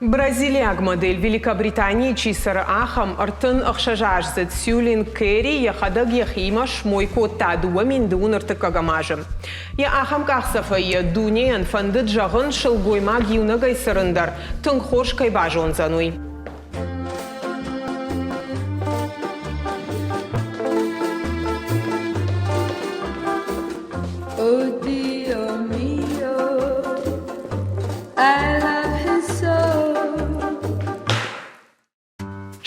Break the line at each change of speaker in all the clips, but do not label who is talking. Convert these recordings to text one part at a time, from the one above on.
Бразилиаг модель Великобританийы чи цӕры, ахӕм 36-аздзыд Сюлин Керри йӕхӕдӕг йӕхиимӕ смой кодта 2023 азы. Йӕ ахӕм къахдзӕфӕй йӕ дунейӕн фӕндыд зӕгъын, сылгоймаг иунӕгӕй цӕрын дӕр тынг хорз кӕй базондзӕн, уый.
Oh Dio mio, I love him so.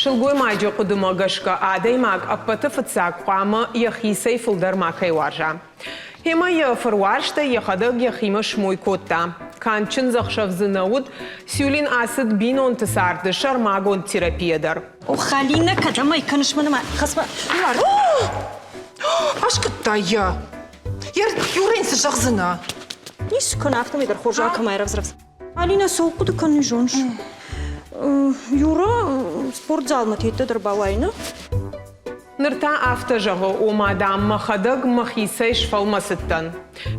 Сылгоймаджы хъуыдымӕ гӕсгӕ адӕймаг ӕппӕты фыццаг хъуамӕ йӕхицӕй фылдӕр макӕй уарза. Гъемӕ йӕ фыруарзтӕй йӕхӕдӕг йӕхимӕ смой кодта. Канд чындзӕхсӕв дзы нӕ уыд, Сюлин ацыд бинонты царды сӕрмагонд терапийӕ дӕр.
О, Халина, кӕдӕм ӕй кӕныс мӕнмӕ? Хӕсмӕ.
Аскъуыдта йӕ. Юрӕн цы зӕгъдзынӕ?
Ницы кӕны, афтӕмӕй дӕр хорз алкӕмӕй рӕвдз-рӕвдз. Алина, цӕуыл хъуыды кӕнын зоныс? Юра спортзалмӕ теттӕ дӕр бауайы,
Ныр та афтӕ зӕгъы, ома, дам, мӕхӕдӕг мӕхицӕй сфӕлмӕцыдтӕн.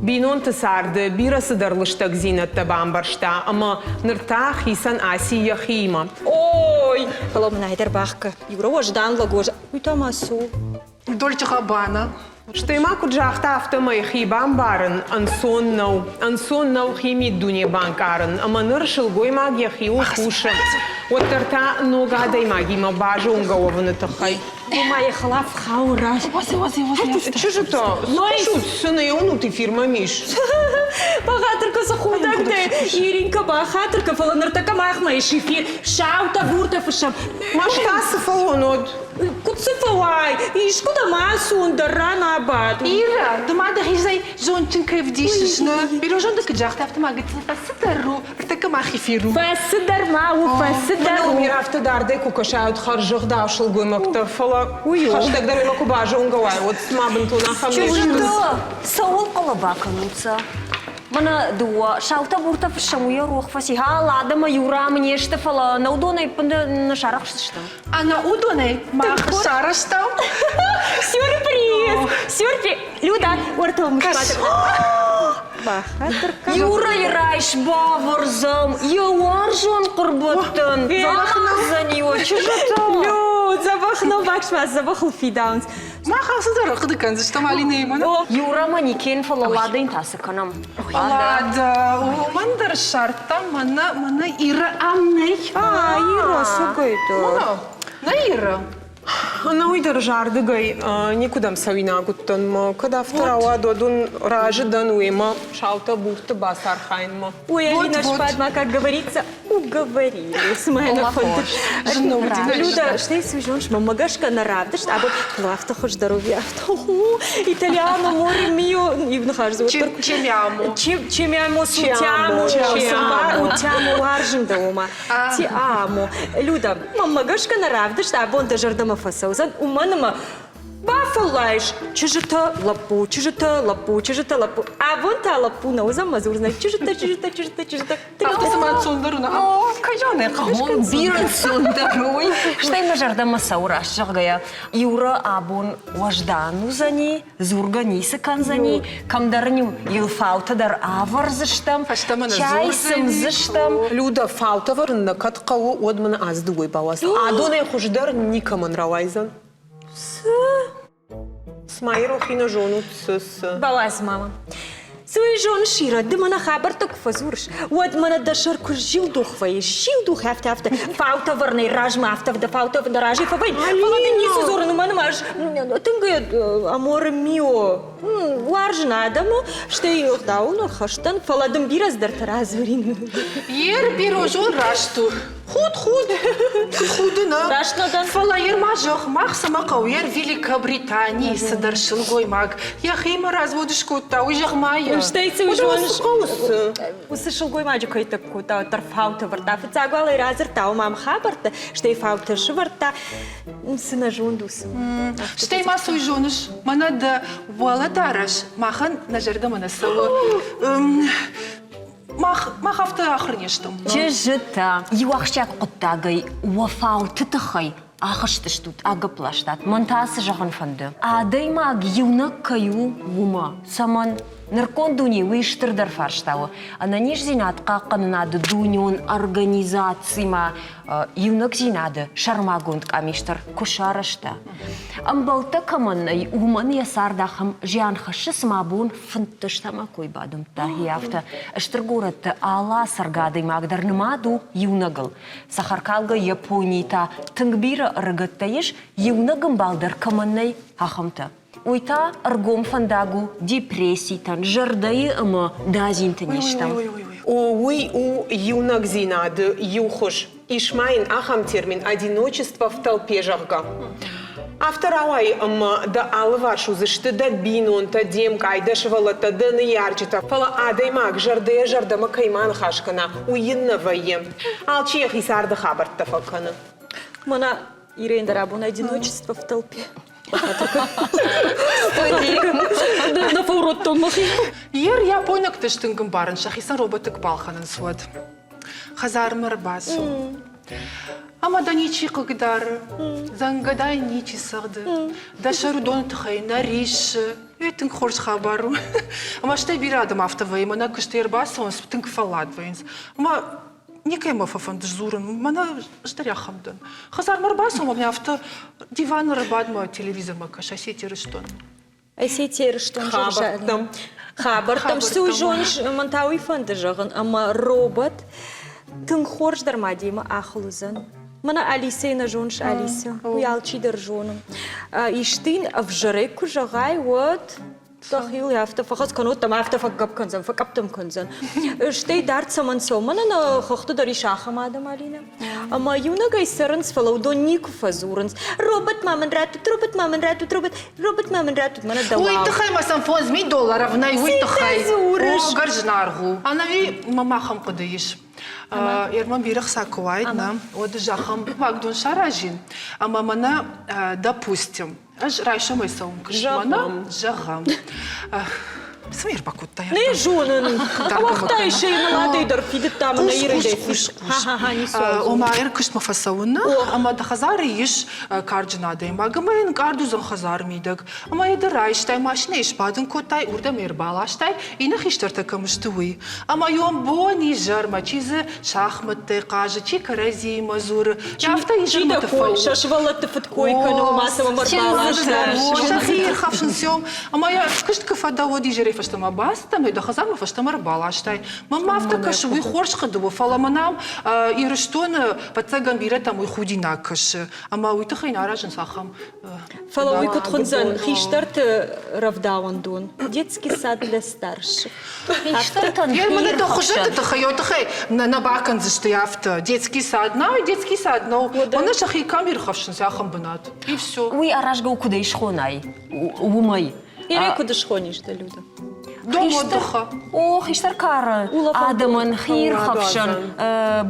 Бинонты царды бирӕ цыдӕр лыстӕгдзинӕдтӕ бамбӕрста ӕмӕ ныр та хицӕн аци йӕхиимӕ.
Ой, фӕлӕ мын ай дӕр бахка. Юра уӕздан лӕг уӕз. Уый та ма цы у?
Дольче Габбана.
Стӕй ма куыд загъта, афтӕмӕй хи бамбарын ӕнцон нӕу. Ӕнцон нӕу хи миддуне банкъарын, ӕмӕ ныр сылгоймаг йӕхиуыл кусы. Уӕддӕр та ног адӕймагимӕ базонгӕ уӕвыны тыххӕй.
Ома йӕ хӕлаф хауы раз.
Чызджытӕ, цы кусут, цы нӕ уынут эфирмӕ ис?
Бахатыр кӕ, цы худӕг дӕ, Иринка, бахатыр кӕ, фӕлӕ ныртӕккӕ махмӕ ис эфир. Саутӕ, буртӕ фыссӕм.
Маста цы фӕуон уӕд?
Куыд цы фӕуай? Искуыдӕм ацу, ӕндӕр ран абад.
Ира, ды ма дӕхицӕй зондджын кӕй вдисыс, нӕ? Бирӕ зонды куыд загъта, афтӕ ма гыццыл фӕцыдӕр у. Ӕртӕккӕ мах эфир у.
Фӕцыдӕр ма у, фӕцыдӕр у.
Мӕнӕ афтӕ дардӕй куы кӕсай, уӕд хӕрзӕгъдау сылгоймӕгтӕ, фӕлӕ хӕстӕгдӕр уемӕ куы базонгӕ уай, уӕд цыма бынтон ахӕм не сты.
Цӕуыл хъӕлӕба кӕнут сӕ? Мӕнӕ дыууӕ саутӕ-буртӕ фыссӕм, уый рох фӕци. Ха, ладӕмӕ иу рам не сты, фӕлӕ нӕ уыдонӕй ӕппындӕр нӕ сарӕхсдзыстӕм.
Ӕнӕ уыдонӕй мах сарӕзтам.
Сюрприз! Сюрприз! Люда, уӕртӕ
Юрайы райс бавӕрдзӕм йӕ уарзон хъуырбӕттӕн. Бахаздзӕни уӕ чызджытӕ.
Лю, дзӕбӕх нӕ баксмӕ, дзӕбӕхыл фидауынц.
Мах алцыдӕр ӕрхъуыды кӕндзыстӕм Алинӕимӕ.
Юра манекен, фӕлӕ Ладӕн та цы кӕнӕм?
Лада, уымӕн дӕр ссардтам, мӕнӕ, мӕнӕ Ира ам нӕй.
А, Ира, сӕгайдӕр.
Нӕ Ира.
Ӕнӕуый дӕр зардыгӕй никуыдӕм цӕуинаг уыдтӕн мӕ кӕд афтӕ рауад, уӕд уын разы дӕн уемӕ саутӕ-бурты бацархайынмӕ.
Ой, Алина, шпадма, как говорится, уговорили. Цыма йӕ нӕ фӕнды. Люда, стӕй цы зоныс, мӕнмӕ гӕсгӕ нӕ равдыст, абон афтӕ хуыздӕр у, афтӕ итальяно, море мио, иу ныхас дзы уӕддӕр.
Чемиамо.
Чемиамо, сутямо, утямо, уарзын дӕ уымӕ. Ти амо. Люда, мӕнмӕ гӕсгӕ нӕ равдыст абон дӕ зӕрдӕмӕ фӕцӕудзӕн, уымӕн ӕмӕ Бафӕллайыс, чызджытӕ, лӕппу, чызджытӕ, лӕппу, чызджытӕ, лӕппу. Абон та лӕппу нӕ уыдзӕн мӕ дзурдзынӕ чызджытӕ, чызджытӕ, чызджытӕ, чызджытӕ.
Афтӕ цыма ӕнцондӕр у, кӕй зӕгъын ӕй хъӕуы.
Бирӕ ӕнцондӕр у уый. Стӕй мӕ зӕрдӕмӕ цӕуы раст зӕгъгӕйӕ. Юра абон уӕздан уыдзӕни, дзургӕ ницы кӕндзӕни, кӕмдӕр ын иу фаутӕ дӕр авӕрдзыстӕм,
Фӕстӕмӕ нӕ
чай цымдзыстӕм.
Люда, фаутӕ вӕрын нӕ кӕд хъӕуы, уӕд мын аз дыууӕ бауадз. Адонӕй хуыздӕр никӕмӕн рауайдзӕн.
Цы?
Цыма ирохи нӕ зонут, цы, цы.
Бауадз, мама. Цы уый зоныс, Ира, ды мӕнӕ хабӕрттӕ куы фӕдзурыс, уӕд мӕнӕ дӕ сӕр куы сзилдух вӕййы, сзилдух афтӕ, афтӕ, фаутӕ вӕрынӕй размӕ афтӕ, дӕ фаутӕ дӕ разӕй фӕвӕййы. Фӕлӕ дын ницы дзурын, уымӕн ӕмӕ ӕз тынг аморе мио уарзын адӕмы, стӕй ӕгъдауыл ӕрхӕстӕн, фӕлӕ дын бирӕ цыдӕртӕ радзурин.
Ер бирожон раст у. Худ, худ, куыд худы, нӕ?
Раст нӕ дӕн.
Фӕлӕ йер ма зӕгъ, мах цӕмӕ хъӕуы, йер Великобританийы цыдӕр сылгоймаг йӕхимӕ развод скодта, уый зӕгъ ма йӕ.
Стӕй цы зоныс? Уыцы сылгоймаджы кӕй тыпп кодта, уӕддӕр фаутӕ вӕрдта. Фыццаг уал ӕй радзырдта, ома мӕм хабӕрттӕ, стӕй фаутӕ сывӕрдта. Цы нӕ зонд у, цы.
Стӕй ма цы уый зоныс, мӕнӕ дӕ уӕлӕдарӕс махӕн нӕ зӕрдӕмӕ нӕ цӕуы. Мах, мах афтӕ ахуыр не стӕм.
Чызджытӕ, иу ахсджиаг хъуыддагӕй уӕ фауты тыххӕй ахызтыстут, агӕпп ластат. Мӕн та цы зӕгъын фӕнды? Адӕймаг иунӕг кӕй у, уымӕ. Цӕмӕн? Нырыккон дуне уый стырдӕр фарста у. Ӕнӕниздзинад хъахъхъӕнынады дунеон организацимӕ иунӕгдзинады сӕрмагонд къамис дӕр куы сарӕзта. Ӕмбӕлттӕ кӕмӕн нӕй, уымӕн йӕ цард ахӕм зиан хӕссы, цыма бон 15 тамакойы бадымдта, йе афтӕ. Стыр горӕтты алы ацӕргӕ адӕймаг дӕр нымад у иунӕгыл. Цӕхӕркалгӕ Японийы та тынг бирӕ ӕрыгӕттӕ ис, иунӕг ӕмбал дӕр кӕмӕн нӕй, ахӕмтӕ. Уый та ӕргом фӕндаг у депресситӕн, зӕрдӕйы ӕмӕ дадзинты низтӕм.
О, уый у иунӕгдзинады иу хуыз. Ис ма йын ахӕм термин «одиночество в толпе», зӕгъгӕ. Афтӕ рауайы, ӕмӕ дӕ алыварс уыдзысты дӕ бинонтӕ, де мкъай, дӕ сывӕллӕттӕ, дӕ ныййарджытӕ. Фӕлӕ адӕймаг зӕрдӕйӕ-зӕрдӕмӕ кӕй ма ныхас кӕна, уый йын нӕ вӕййы. Алчи йӕхи царды хабӕрттӕ фӕкӕны.
Мӕнӕ Ирен дӕр абон одиночество в толпе. Нӕ фӕуродтон мӕхи.
Ер япойнӕгты стынг ӕмбарын, сӕхицӕн роботы куы балхӕнынц, уӕд. Хӕдзармӕ ӕрбацу. Ӕмӕ дӕ ничи хъыгдары, дзӕнгӕдай ничи цӕгъды, дӕ сӕр уыдоны тыххӕй нӕ риссы. Уый тынг хорз хабар у. Ӕмӕ стӕй бирӕ адӕм афтӕ вӕййы, мӕнӕ куыстӕй ӕрбацӕуынц, тынг фӕллад вӕййынц. Ӕмӕ никӕй мӕ фӕфӕнды сдзурын, мӕнӕ ӕз дӕр ахӕм дӕн. Хӕдзармӕ ӕрбацӕуӕм, афтӕ диваны ӕрбадмӕ телевизормӕ кӕс, Осетия Ирыстон.
Осетия Ирыстон
Хабӕрттӕм.
Хабӕрттӕм цы уый зоныс, мӕн та уый фӕнды зӕгъын, ӕмӕ робот тынг хорз дӕр ма демӕ ахуыл уыдзӕн. Мӕнӕ Алисӕйы нӕ зоныс, Алисӕ, уый алчидӕр зоны. Исты йын ӕвзӕрӕй куы зӕгъай, уӕд Дӕхиуыл афтӕ фӕхӕц кӕнут ӕмӕ афтӕ фӕгӕпп кӕндзӕн, фӕкъӕптӕм кӕндзӕн. Стӕй дард цӕмӕн цӕуы? Мӕнӕ нӕ хӕхты дӕр ис ахӕм адӕм, Алинӕ. Ӕмӕ иунӕгӕй цӕрынц, фӕлӕ уыдон никуы фӕдзурынц. Робот ма мын раттут, робот ма мын раттут, робот, робот ма мын раттут, мӕнӕ дӕуау.
Уый тыххӕй ма сӕм 5000 долларов нӕй, уый тыххӕй.
дзурыс?
О, ӕгӕр зынаргъ у. Ӕнӕуи мӕм ахӕм хъуыды ис. Ерман бирӕ хца куы уаид, нӕ, уӕд ӕз ахӕм уагдон саразин, ӕмӕ мӕнӕ, допустим, Ӕз райсомӕй цӕуын куыстмӕ, нӕ, зӕгъӕм. Цы ми ӕрбакодтай?
Не зонын. Ауагътай сӕ мӕладӕй дӕр фидыдта мӕ нӕ ирӕдӕй.
Ома ӕркуыстмӕ фӕцӕуын ӕмӕ дӕ хӕдзары ис карджын адӕймаг ӕмӕ йын ӕнкъард уыдзӕн хӕдзары мидӕг. Ӕмӕ йӕ ды райстай, машинӕйы сбадын кодтай, уырдӕм ӕй ӕрбаластай, иннӕ хистӕртӕ кӕм сты, уый. Ӕмӕ йон бон-изӕрмӕ, чи дзы шахмӕттӕй хъазы, чи кӕрӕдзиимӕ дзуры, афтӕ изӕрмӕты фӕуы.
Сӕ сывӕллӕтты фыдкой кӕны, ома сӕ мӕм ӕрбаласта.
Сӕхи ирхӕфсынц ӕмӕ йӕ куыст куы фӕдӕ, уӕд изӕрӕй фӕстӕмӕ бацыд ӕмӕ дӕ хӕдзармӕ фӕстӕмӕ ӕрбаластай. Мӕнмӕ афтӕ кӕсы, уый хорз хъуыды у, фӕлӕ мӕн ам Ирыстоны, ӕвӕццӕгӕн, бирӕтӕм уый худинаг кӕсы. Ӕмӕ уый тыххӕй нӕ аразынц ахӕм
Фӕлӕ уый куыд хуындзӕн хистӕрты рӕвдауӕндон? Детский сад для старших.
Хистӕртӕн
Мӕнӕ хуызӕтты тыххӕй, ой тыххӕй нӕ нӕ бакӕндзысты афтӕ. Детский сад нӕу, детский сад нӕу. Мӕнӕ сӕхи кӕм ирхӕфсынц ахӕм бынат. И все.
Уый аразгӕ у, куыд ӕй схонай, уымӕй.
Ирӕ куыд схонис дӕ Люда?
Дом отдыха.
О, хистӕр кары адӕмӕн хиирхӕфсӕн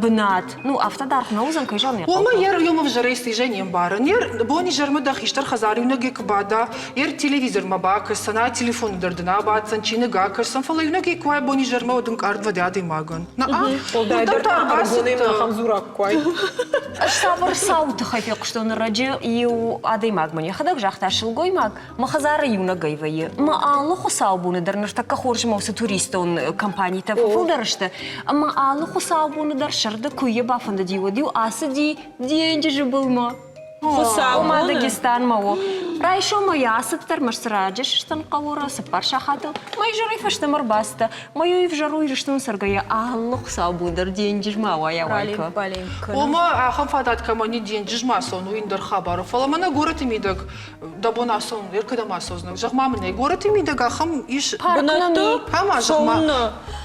бынат. Ну, афтӕ даргъ нӕ уыдзӕн, кӕй зӕгъын
Уымӕ йӕ йом ӕвзӕрӕй сизӕ не мбары. Нер бон изӕрмӕ дӕ хистӕр хӕдзар иунӕгӕй куы бада, ер телевизормӕ бакӕсдзӕн, а телефоны дӕр дын абаддзӕн, чиныг акӕсдзӕн, фӕлӕ иунӕгӕй куы уай бон изӕрмӕ, уӕд ӕнкъард вӕдӕ адӕймагӕн. На-а,
Уӕлдайдӕр та ӕргонӕй ахӕм дзураг куы уай.
Ӕз цавӕр цауы тыххӕй фехъуыстон ӕрӕджы, иу адӕймаг мын йӕхӕдӕг загъта, сылгоймаг Мӕ хӕдзары иунӕгӕй вӕййы. Мӕ алы хуыцаубоны дӕр ныртӕккӕ хорз ӕмӕ уыцы туристон компанитӕ фӕфылдӕр сты. Ӕмӕ алы хуыцаубоны дӕр сӕрды куы йӕ бафӕндыди, уӕд-иу ацыди денджызы былмӕ.
Хуыцаубоны?
Дагестанмӕ у. Райсомӕй ацыддӕр мӕ раджы сыстын хъӕуы цыппар сахатыл. Мӕ изӕрӕй фӕстӕмӕ ӕрбацыдтӕ. Мӕ ӕвзӕр у Ирыстон цӕргӕйӕ алы хуыцаубон дӕр денджызмӕ ауайа уайкӕ.
Ома ахӕм фадат кӕмӕн и денджызмӕ ацӕуын, уый ӕндӕр хабар у. Фӕлӕ мӕнӕ горӕты мидӕг дӕ бон ацӕуын, ӕркӕдӕм ацӕудзынӕ? Зӕгъ-ма мын ӕй, горӕты мидӕг ахӕм ис
бынӕттӕ?
Ӕма, зӕгъ-ма.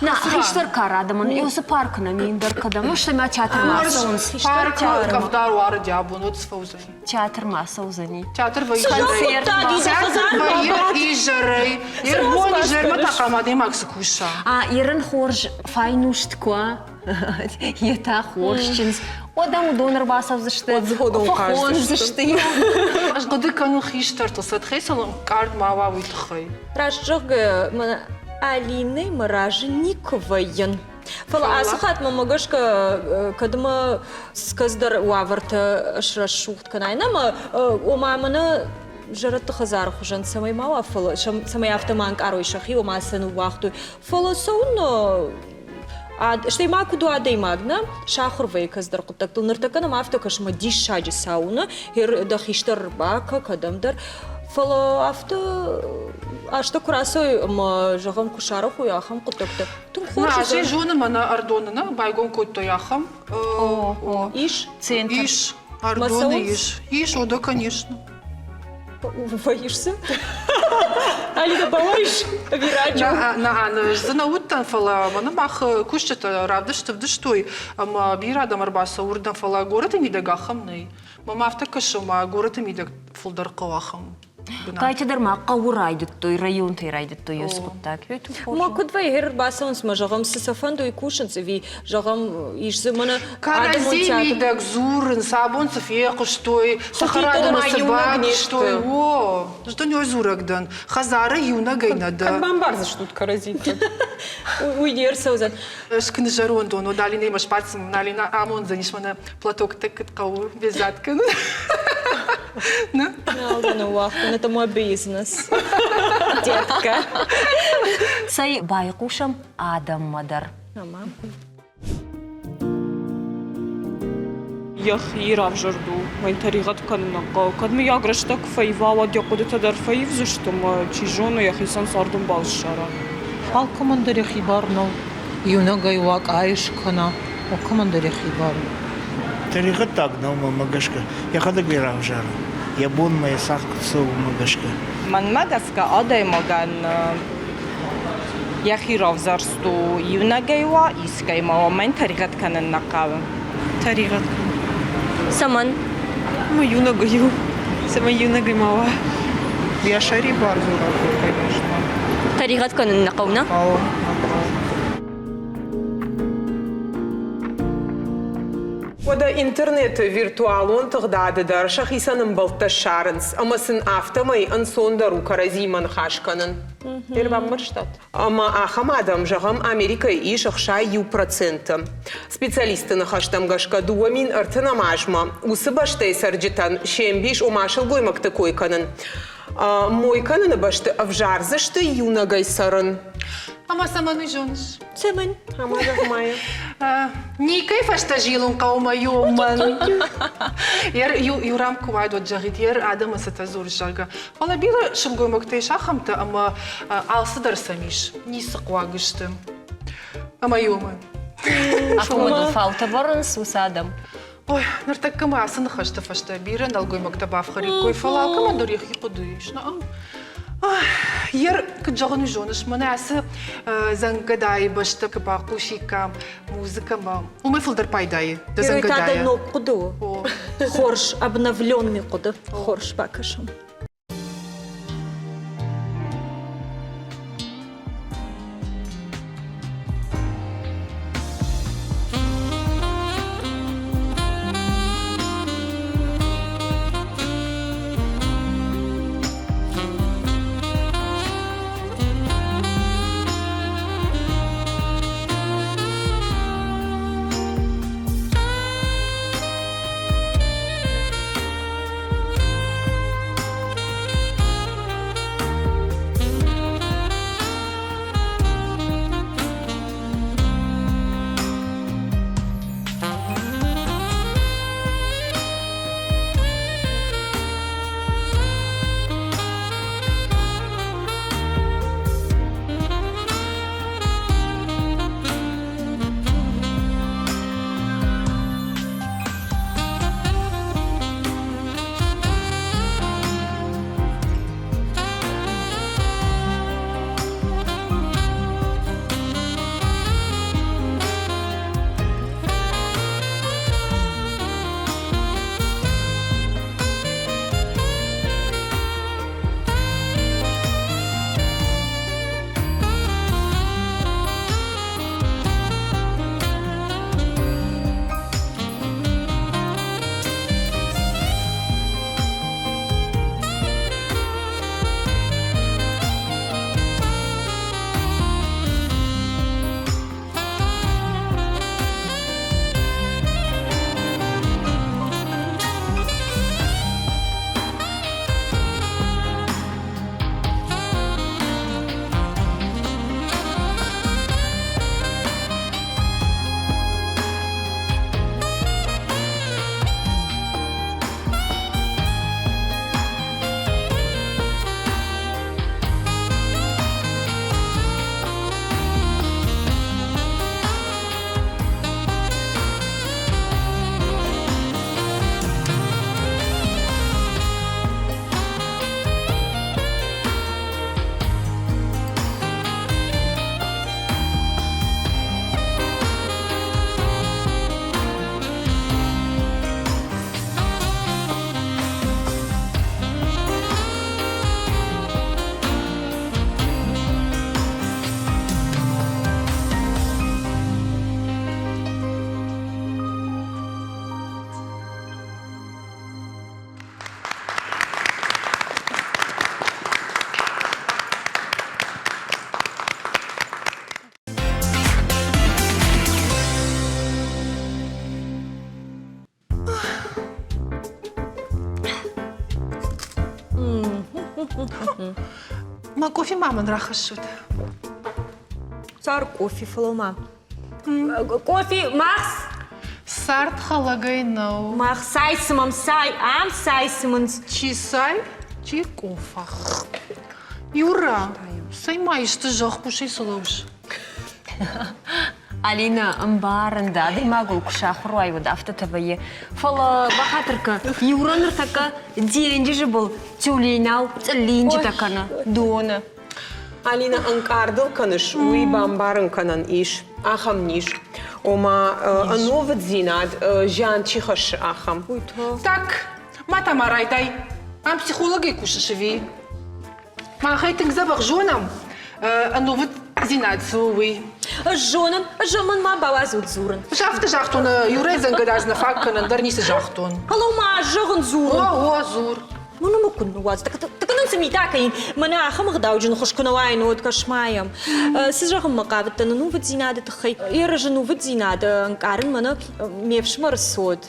На, хистӕр кар адӕмӕн, уыцы парк нӕм ӕндӕр кӕдӕм, ну, стӕй ма театрмӕ ацӕуынц.
Паркы къӕвда руары дӕ бон, уӕд сфӕудзӕни.
Театрмӕ ацӕудзӕни.
Театр вӕййы Театр вӕййы изӕрӕй. Ербон изӕрмӕ та хъам адӕймаг цы куса?
А, ерын хорз файнуст куа, йе та хорз чындз. Уӕд ӕм уыдон ӕрбацӕудзысты, фӕхондзысты.
Ӕз хъуыды кӕнын хистӕртыл, сӕ тыххӕй ӕнкъард ма уа, уый тыххӕй.
Раст зӕгъгӕ, мӕнӕ Алинӕ мӕ разы никуы вӕййын. Фӕлӕ ацы хатт мӕмӕ гӕсгӕ, кӕд мӕ скӕдздӕр уавӕртӕ срӕсугъд кӕнай, нӕ мӕ, ома мӕнӕ. зӕрӕдты хӕдзары хуызӕн цӕмӕй ма уа, фӕлӕ цӕмӕй афтӕ ма ӕнкъарой сӕхи, ома сӕ ныууагътой. Фӕлӕ цӕуыннӕ стӕй ма куыд у адӕймаг, нӕ сахуыр вӕййы кӕцыдӕр хъуыддӕгтыл. Ныртӕккӕ нӕм афтӕ кӕсы, мӕ диссаджы цау, нӕ дӕ хистӕр ӕрбакӕ кӕдӕмдӕр. Фӕлӕ афтӕ азтӕ куы рацӕуой ӕмӕ, зӕгъӕм, куы сарӕх уой ахӕм хъуыддӕгтӕ, тынг хорз
Нӕ, зоны мӕнӕ Ӕрдоны нӕ байгом кодтой ахӕм.
Ис?
Центр.
Ис. Ӕрдоны ис. Ис, о, да, конечно.
Вӕййыс дзы? Алина, бауайыс ӕви раджы?
Нӕ, ӕз дзы нӕ уыдтӕн, фӕлӕ мӕнӕ мах кусджытӕ равдысты вдыстой, ӕмӕ бирӕ адӕм ӕрбацӕуы уырдӕм, фӕлӕ горӕты мидӕг ахӕм нӕй. Мӕм афтӕ кӕсы, ӕмӕ горӕты мидӕг фылдӕр хъӕуы ахӕм.
Хъайтӕ дӕр ма хъӕуы райдыдтой, районтӕй райдыдтой уыцы хъуыддаг.
Ма куыд вӕййы, ӕрбацӕуынц мӕ, зӕгъӕм, цы сӕ фӕнды, уый кусынц ӕви, зӕгъӕм, ис дзы мӕнӕ
Кӕрӕдзи мидӕг дзурынц, абон цы фехъуыстой, цӕхӕрадоны цы бакуыстой. О, ӕз дын ой дзурӕг дӕн. Хӕдзары иунӕгӕй нӕ дӕ.
Кӕд бамбардзыстут кӕрӕдзиты?
Уый не рцӕудзӕн.
Скын зӕрондон, о, Далинӕимӕ сбаддзӕн, Налина амондзӕнис мӕнӕ платоктӕ куыд хъӕуы вязать кӕнын.
Нал дӕ ныууагътон, это мой бизнес, детка.
Цӕй, байхъусӕм адӕммӕ дӕр.
Йӕхи равзӕрд у, мӕн тӕригъӕд кӕнын нӕ хъӕуы. Кӕд мыййаг рӕстӕг куы фӕива, уӕд йӕ хъуыдытӕ дӕр фӕивдзысты ӕмӕ, чи зоны, йӕхицӕн цардӕмбал ссара.
Алкӕмӕн дӕр йӕхи бар нӕу. Иунӕгӕй уа къай скӕна, алкӕмӕн дӕр йӕхи бар у.
Тӕригъӕддаг нӕу мӕнмӕ гӕсгӕ. Йӕхӕдӕг ӕй равзары. Йӕ бонмӕ йӕ цард куыд цӕуы, уымӕ гӕсгӕ.
Мӕнмӕ гӕсгӕ адӕймагӕн йӕхи равзӕрст у иунӕгӕй уа, искӕимӕ уа, мӕн тӕригъӕд кӕнын нӕ хъӕуы.
Тӕригъӕд кӕнын.
Цӕмӕн?
Ӕмӕ иунӕгӕй у. Цӕмӕй иунӕгӕй ма уа.
Йӕ сӕрибар дзурӕг у, конечно.
Тӕригъӕд кӕнын нӕ хъӕуы, нӕ?
Хъӕуы, нӕ хъӕуы.
Уӕдӕ интернеты виртуалон тыгъдады дӕр сӕхицӕн ӕмбӕлттӕ ссарынц, ӕмӕ сын афтӕмӕй ӕнцондӕр у кӕрӕдзиимӕ ныхас кӕнын. Ӕрбамбӕрстат? Ӕмӕ ахӕм адӕм, зӕгъӕм, Америкӕйы ис 61%. Специалистты ныхӕстӕм гӕсгӕ 2030 азмӕ уыцы бӕстӕйы цӕрджытӕн се мбис, ома сылгоймӕгты кой кӕнын, мой кӕныны бӕсты ӕвзардзысты иунӕгӕй цӕрын.
Ӕмӕ цӕмӕн уый зоныс?
Цӕмӕн?
Ӕмӕ зӕгъ-ма
Никӕй фӕстӕ зилын хъӕуы мӕ иумӕн. Ер иу рам куы уайд, уӕд зӕгъид, ер адӕмы цытӕ дзурыс, зӕгъгӕ. Фӕлӕ бирӕ сылгоймӕгтӕ ис ахӕмтӕ, ӕмӕ алцыдӕр сӕм ис, ницы хъуаг сты. Ӕмӕ иумӕ.
Афоныл фаутӕ вӕрынц уыцы адӕм.
Ой, ныртӕккӕ ма ацы ныхӕсты фӕстӕ бирӕ нӕлгоймӕгтӕ бафхӕриккой, фӕлӕ алкӕмӕн дӕр йӕхи хъуыды ис. Ер, куыд зӕгъын, уый зоныс, мӕнӕ ацы дзӕнгӕдайы бӕсты куы бахъусиккам музыкӕмӕ, уымӕй фылдӕр пайдайы дӕ дзӕнгӕдайӕ.
ног хъуыды у. Хорз, обновленный хъуыды. Хорз бакӕсӕм.
Мӕ кофе ма мын рахӕссут.
Цар кофе, фӕлӕ ма. Кофе, мах
Цард хӕлӕгӕй нӕу.
Мах цай цымӕм, цай, ам цай цымынц.
Чи цай, чи къофа. Юра, цӕй ма исты зӕххъусӕй цы лӕууыс?
Алина, ӕмбарын дӕ, адӕймагыл куы сахуыр уай, уӕд афтӕтӕ вӕййы. Фӕлӕ бахатыр кӕн, Юра ныртӕккӕ денджызы был тюленау цъыллинджытӕ кӕны доны.
Алина, ӕнкъардыл кӕныс, уый бамбарын кӕнӕн ис ахӕм низ. Ома, ӕнувыддзинад зиан чи хӕссы, ахӕм.
Так, ма та ма райдай. Ам психологӕй кусыс ӕви? Махӕй тынг дзӕбӕх зонӕм, ӕнувыддзинад цы у, уый.
Ӕз зонын, ӕз мӕн ма бауадзут дзурын.
Ӕз афтӕ загътон, Юрӕй дзӕнгӕда нӕ фаг кӕнын дӕр ницы загътон.
Фӕлӕ ма зӕгъын дзурын.
О, о, дзур.
Мӕнӕ мӕ куыд ныууадз, так нын цы митӕ кӕнин, мӕнӕ ахӕм ӕгъдауджын хуыз куы нӕ уаин, уӕд кӕс ма йӕм. Цы зӕгъынмӕ хъавыдтӕн ӕнувыддзинады тыххӕй? Ерысы ӕнувыддзинад ӕнкъарын мӕнӕ ме фсымӕры цот.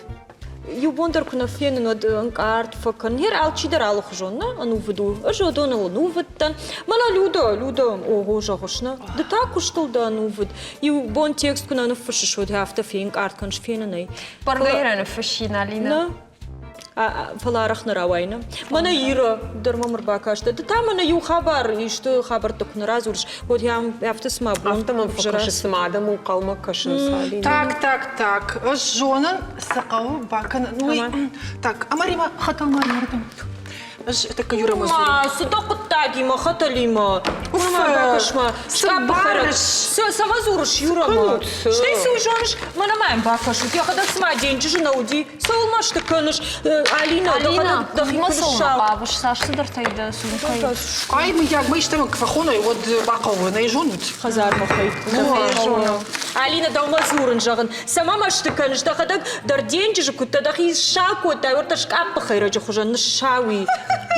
Иу бон дӕр куы нӕ фенын, уӕд ӕнкъард фӕкӕнын. Гъер алчидӕр алыхуызон нӕ ӕнувыд у. Ӕз уыдоныл ӕнувыд дӕн. Мӕнӕ Люда, Люда, ого, зӕгъыс нӕ? Ды та куыстыл дӕ ӕнувыд. Иу бон текст куы нӕ ныффыссыс, уӕд афтӕ фенкъард кӕныс, фенын ӕй.
Бӕргӕ Ирӕ ныффыссин, Алинӕ.
Нӕ, фӕлӕ арӕх нӕ рауайы, Мӕнӕ Ира дӕр мӕм ӕрбакастӕ. Ды та мӕнӕ иу хабар, исты хабӕрттӕ куы нӕ радзурыс, уӕд йӕм афтӕ цыма бон
Афтӕ мӕм фӕкӕсы, цыма адӕм ӕнхъӕлмӕ кӕсынц, Алинӕ.
Так, так, так. Ӕз зонын, цы хъӕуы бакӕнын. Уый, так, ӕмӕ Рима, хӕтӕлмӕ ардӕм. Ӕз тӕккӕ Юрӕмӕ дзурын.
Ма, цы дӕ хъуыддагимӕ, хӕтӕлимӕ? Бакӕс-ма,
Цы барыс?
Цӕмӕ дзурыс Юрӕмӕ? Стӕй цы уый зоныс? Мӕнӕ ма йӕм бакӕсут, йӕхӕдӕг цыма денджызы нӕ уыди. Цӕуыл мӕсты кӕныс, Алина?
Алина, дӕхимӕ цӕуылнӕ хъавыс? Цас цыдӕртӕй дӕ сумкӕйы?
Ай, мыййаг, мӕ истӕмӕн куы фӕхоной, уӕд бахъӕуы, нӕ зонут?
Хӕдзармӕ хӕйтты. Алина, дӕумӕ дзурын, зӕгъын, цӕмӕ мӕсты кӕныс? Дӕхӕдӕг дӕр денджызы куыдтӕ дӕхи ссау кодтай, уӕртӕ скъаппы хӕйрӕджы хуызӕн ныссауи.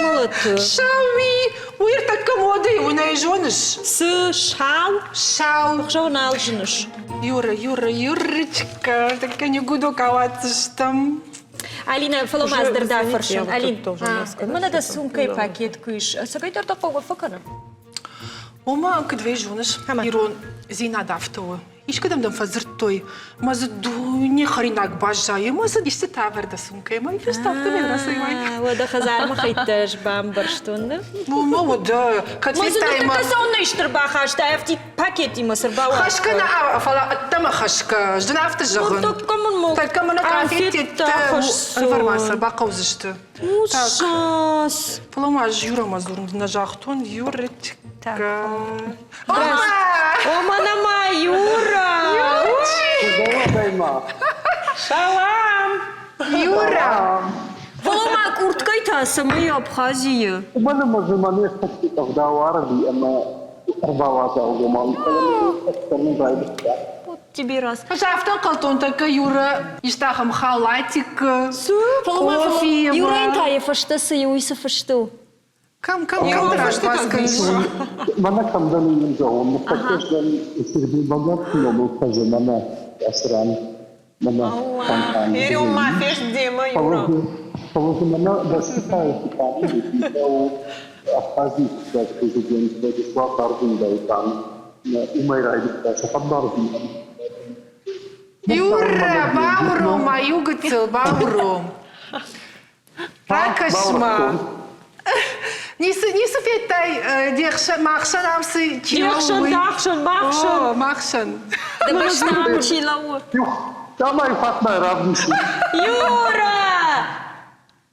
Мӕлӕты.
Сауи! Уый ӕртӕккӕ модӕй у, нӕ зоныс?
Цы сау?
Сау.
Ӕхсӕв нал зыныс.
Юра, Юра, Юрочка, тӕккӕ не гудок ауадздзыстӕм.
Алина, фӕлӕ ма ӕз дӕр дӕ фӕрсын. Алин, мӕнӕ дӕ сумкӕйы пакет куы ис, цӕгӕй дӕр дӕ хъӕугӕ фӕкӕны?
Ома, куыд вӕй зоныс, ирон дзинад афтӕ у. Искӕдӕм дӕм фӕдзырдтой, мӕ дзы дуне хӕринаг баззайы, мӕ дзы исты тавӕр дӕ сумкӕйы, мӕ фест афтӕмӕй рацӕуай.
Уӕдӕ хӕдзармӕ хӕйттӕ ӕз бамбӕрстон, нӕ?
Уымӕ уӕдӕ, кӕд фестай мӕ...
Мӕ дзы ныртӕккӕ цӕуылнӕ ӕрбахастай, афтид пакетимӕ цы рбауадзтай?
Хӕсгӕ нӕ, фӕлӕ ӕддӕмӕ хӕсгӕ, ӕз дын афтӕ зӕгъын.
Тӕккӕ мын мыл
Тӕккӕ мын къафеттӕ информаци бахъӕудзысты.
Ужас!
Фӕлӕ ма ӕз Юрамӕ дзурын нӕ загътон, Юрочка.
О, мӕнӕ ма Юра!
Салам!
Юра!
Фӕлӕ ма къурткӕй та цӕмӕй Абхазийы?
Уымӕн ӕмӕ дзы мӕ не стӕгты къӕвда уарыди ӕмӕ ӕрбауазалгомау, фӕлӕ мын кӕнын райдыдта.
Вот тебе раз.
Ӕз афтӕ ӕнхъӕлдтон, тӕккӕ Юра исты ахӕм халатик, кофе.
Юрӕйӕн та йӕ фӕстӕ цы и, уый цы фыст у?
Кӕм, кӕм, кӕм раст кӕныс?
Мӕнӕ кӕмдӕр уым зӕгъон, ныртӕккӕ дӕн Сергей Богатты номыл фӕзы мӕнӕ ацы ран. Мӕнӕ фонтан.
Берем ма фест демӕ, Юра.
Фӕлӕ дзы мӕнӕ бӕстыхайы цы къам уыди, у Абхазийы фыццаг президент Владислав Аргундайы къам. Уымӕй райдыдта сӕ хӕдбардзинад.
Юра, бауром ма иу гыццыл, бауром. Ракӕс-ма. Ницы, ницы федтай де хсӕн, махсӕн ам цы чи
Де хсӕн,
лӕууы?
дӕхсӕн, махсӕн.
О, махсӕн.
Дӕ бӕстӕ чи лӕууы?
Цӕмӕй фатмӕ равдисы.
Юра!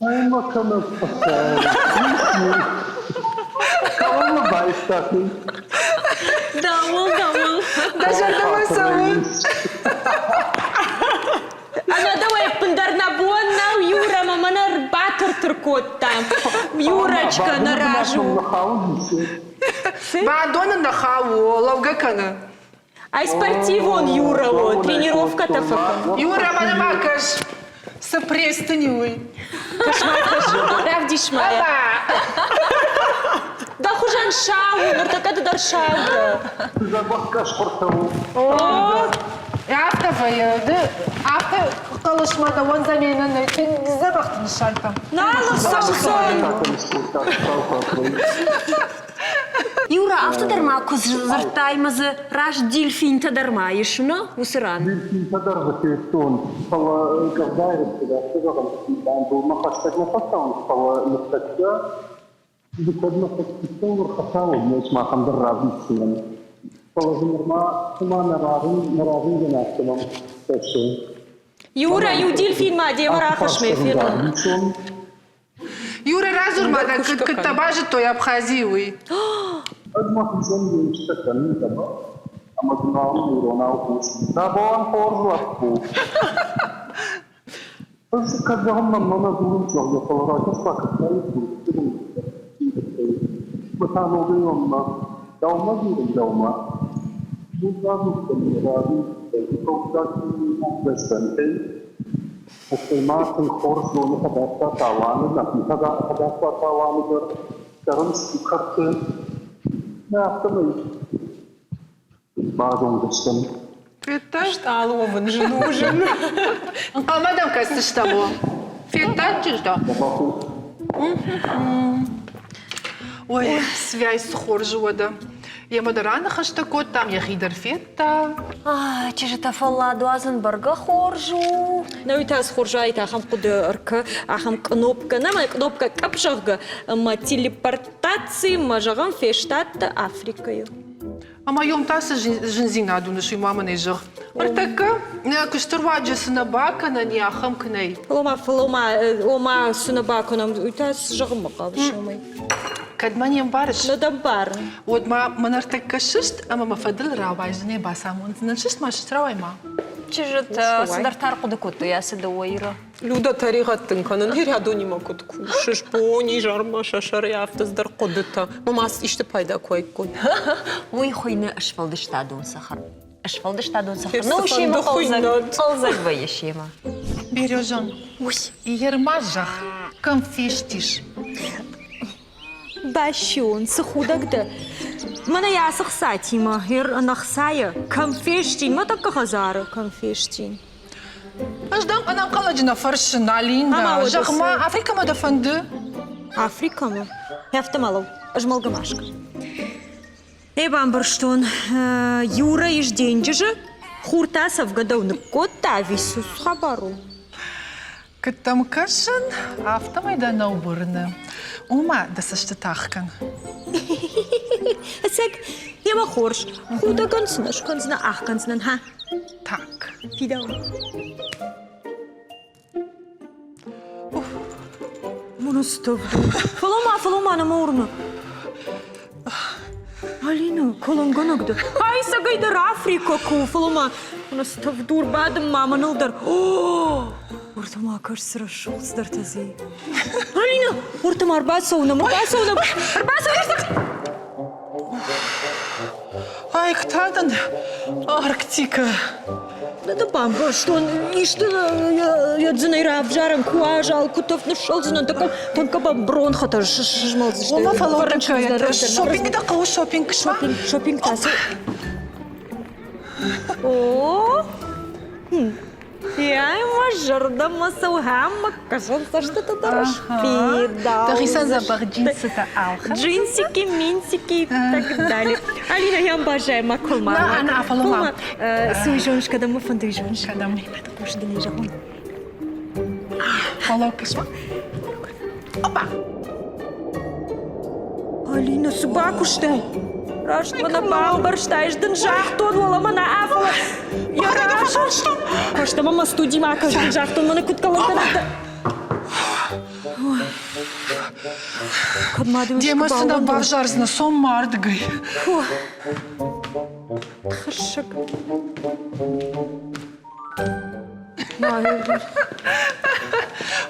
Ӕмӕ кӕмӕ Кӕуыл байстат?
Дӕуыл, дӕуыл.
Дӕ зӕрдӕмӕ цӕуы?
Ӕмӕ дӕуӕй ӕппындӕр нӕ бон нӕу, Юра, мӕ мӕнӕ ӕрбатыр-тыр кодта. Юрочка, нӕ разы у.
Бандоны нӕ хауы, лӕугӕ кӕны.
Ай спортивон Юра у, тренировкӕтӕ фӕкӕны.
Юра, мӕнӕ ма кӕс. Цы пресс дын и уый?
Кӕс-ма, кӕс, равдис-ма йӕ. Дӕ хуызӕн сау у, ныртӕккӕ ды дӕр сау дӕ.
Дзӕбӕх къӕсхуыртӕ у.
Афтӕ вӕййы, ды афтӕ Хъӕлӕсмӕ дӕуӕн заменӕ нӕй, тынг дзӕбӕхты нысантӕ.
Нал ссӕудзӕн!
Юра, афтӕ дӕр ма куы дзырдтай ӕмӕ дзы раст дельфинтӕ дӕр ма ис, нӕ, уыцы ран?
Дельфинтӕ дӕр дзы федтон, фӕлӕ къӕвдайы рӕстӕг афтӕ зӕгъӕм, былмӕ хӕстӕг нӕ фӕцӕуынц, фӕлӕ ныртӕккӕ ды кӕд мӕ цӕстытыл ӕрхӕцауӕг не сымахӕн дӕр равдисдзынӕн. Фӕлӕ дзы нырма цыма нӕ разындзӕн афтӕ мӕм кӕсы.
Юра, иу дельфин ма демӕ рахӕсс мӕ фенон.
Юра, радзур ма дӕ, куыд дӕ базыдтой Абхазийы, уый?
Ӕз мӕхицӕн гейстӕ кӕнын ӕмӕ ӕмӕ дын иронау кусын. Дӕ бон хорз, лӕппу! Ӕз кӕд зӕгъын мӕнмӕ нӕ дзурынц, зӕгъгӕ, фӕлӕ ракӕс-ма кӕддӕриддӕр Мӕ та ногӕй уӕммӕ дӕумӕ дзурын дӕумӕ. Бузнаг уыдтӕн разы хъӕуккаг бӕстӕнтӕй. Стӕй ма тынг хорз зоны хӕдӕфта Таланы, нӕхи хӕдӕфта Таланы дӕр. Цӕрынц кӕрты. Нӕ, афтӕмӕй базонгӕ стӕм.
Федтай?
Стъалы уӕвын зын у, зын.
Ӕнхъӕлмӕ дӕм кӕсдзыстӕм, о. Федтай чызг? Ой, связь цы хорз у уӕдӕ. Йемӕ дӕр аныхӕстӕ кодтам, йӕхи дӕр федта.
Чызджытӕ фӕллад уадзын бӕргӕ хорз у.
Науи та цы хорз уаид ахӕм хъуыды ӕркӕ, ахӕм кънопкӕ, нӕ мӕ кънопкӕ къӕпп зӕгъгӕ, ӕмӕ телепортаци, мӕ зӕгъӕм, фестадтӕ Африкӕйы.
Ӕмӕ йом та цы зындзинад уыныс, уый ма мын ӕй зӕгъ. Ӕртӕккӕ нӕ куысты руаджы цы нӕ бакӕнӕн и, ахӕм куы нӕй.
Ома, фӕлӕ-ма, ома, цы нӕ бакӕнӕм, уый та цы зӕгъынмӕ хъавыс, уымӕй?
Кӕд мӕ не мбарыс?
Нӕ дӕ мбарын.
Уӕд ма мӕ ныртӕккӕ сыст ӕмӕ мӕ фӕдыл рауайдзынӕ, бацамондзынӕн. Сыст ма, сыст, рауай ма.
Чызджытӕ цыдӕр тар хъуыды кодтой ацы дыууӕ Иры.
Люда, тӕригъӕд дын кӕнын, Ирӕдонимӕ куыд кусыс, бон-изӕрмӕ сӕ сӕрӕй афтӕ цыдӕр хъуыдытӕ. Мӕ исты пайда куы уаиккой.
Уый хуыйны сфӕлдыстадон сахар. Сфӕлдыстадон сахар. Ну, семӕ хъӕлдзӕг вӕййы семӕ.
Березон, Ерма зӕгъ, кӕм фестис?
Бӕсион, цы худӕг дӕ! Мӕнӕ йӕ ацы хцатимӕ, ер ӕнӕхцайӕ, кӕм фестин, мӕ тӕккӕ хӕдзары кӕм фестин.
Ӕз дӕм ӕнӕнхъӕлӕджы нӕ фӕрсын, Алинӕ. Зӕгъ-ма, Африкӕмӕ дӕ фӕнды?
Африкӕмӕ? Афтӕ ма лӕуу, ӕзмӕлгӕ ма скӕн. Ӕ бамбӕрстон, Юра ис денджызы, хур та сӕфгӕ дӕу ныккодта, ӕви цы хабар у?
Куыд дӕм кӕсын, афтӕмӕй дӕ нӕ уырны. Ома, дӕ цӕстытӕ ӕхгӕн.
Ӕцӕг, йемӕ хорз. Худӕгӕн цы нӕ скӕндзынӕ, ӕхгӕндзынӕн, ха?
Так.
Фидауын. Монастырь. Фӕлӕ-ма, фӕлӕ-ма, нӕ мӕ уырны. Алина, кӕлӕнгӕнӕг дӕ. Ай, цӕгӕй дӕр Африкӕ куы у, фӕлӕ ма ставдур бадын ма мӕныл дӕр. О, уырдӕм акӕс, цы рӕсугъд цыдӕртӕ дзы и. Алина, уырдӕм ӕрбацӕуынӕм, ӕрбацӕуынӕм, ӕрбацӕуынӕм!
Айк та дын Арктикӕ.
Дӕ бамбӕрстон, исты йӕ дзынӕй равзарӕн, куы уазал, куы тӕвд ныссӕлдзынӕн, тӕнкӕ бронхӕтӕ сызмӕлдзысты.
Ома фӕлӕуу, шопинг дӕ хъӕуы, шопинг.
Шопинг, шопинг та цы? О, Йӕ мӕ зӕрдӕмӕ цӕуы ӕмӕ кӕсӕн цӕстытӕ дӕр сфидауы.
Дӕхицӕн дзӕбӕх джинсытӕ ӕлхӕн.
Джинсики, минсики и так далее. Алина, я обожаю макулма.
На, на, фӕлӕуу.
Цы уый зоныс, кӕдӕм мӕ фӕнды, уый зоныс?
Кӕдӕм?
Хъус дын ӕй зӕгъон.
Фӕлӕуу, кӕс-ма. Опа!
Алина, цы бакуыстай? Раст мӕ нӕ бамбӕрстай, ӕз дын загътон, уӕлӕ мӕ нӕ фӕлӕ йӕ разы. Фӕстӕмӕ мӕ студимӕ акӕс, дын загътон, мӕнӕ куыд кӕлӕнтӕ. Кӕд ма дын
Демӕ цы нӕ бавзардзынӕ, сом мардгай.
Хӕссӕг.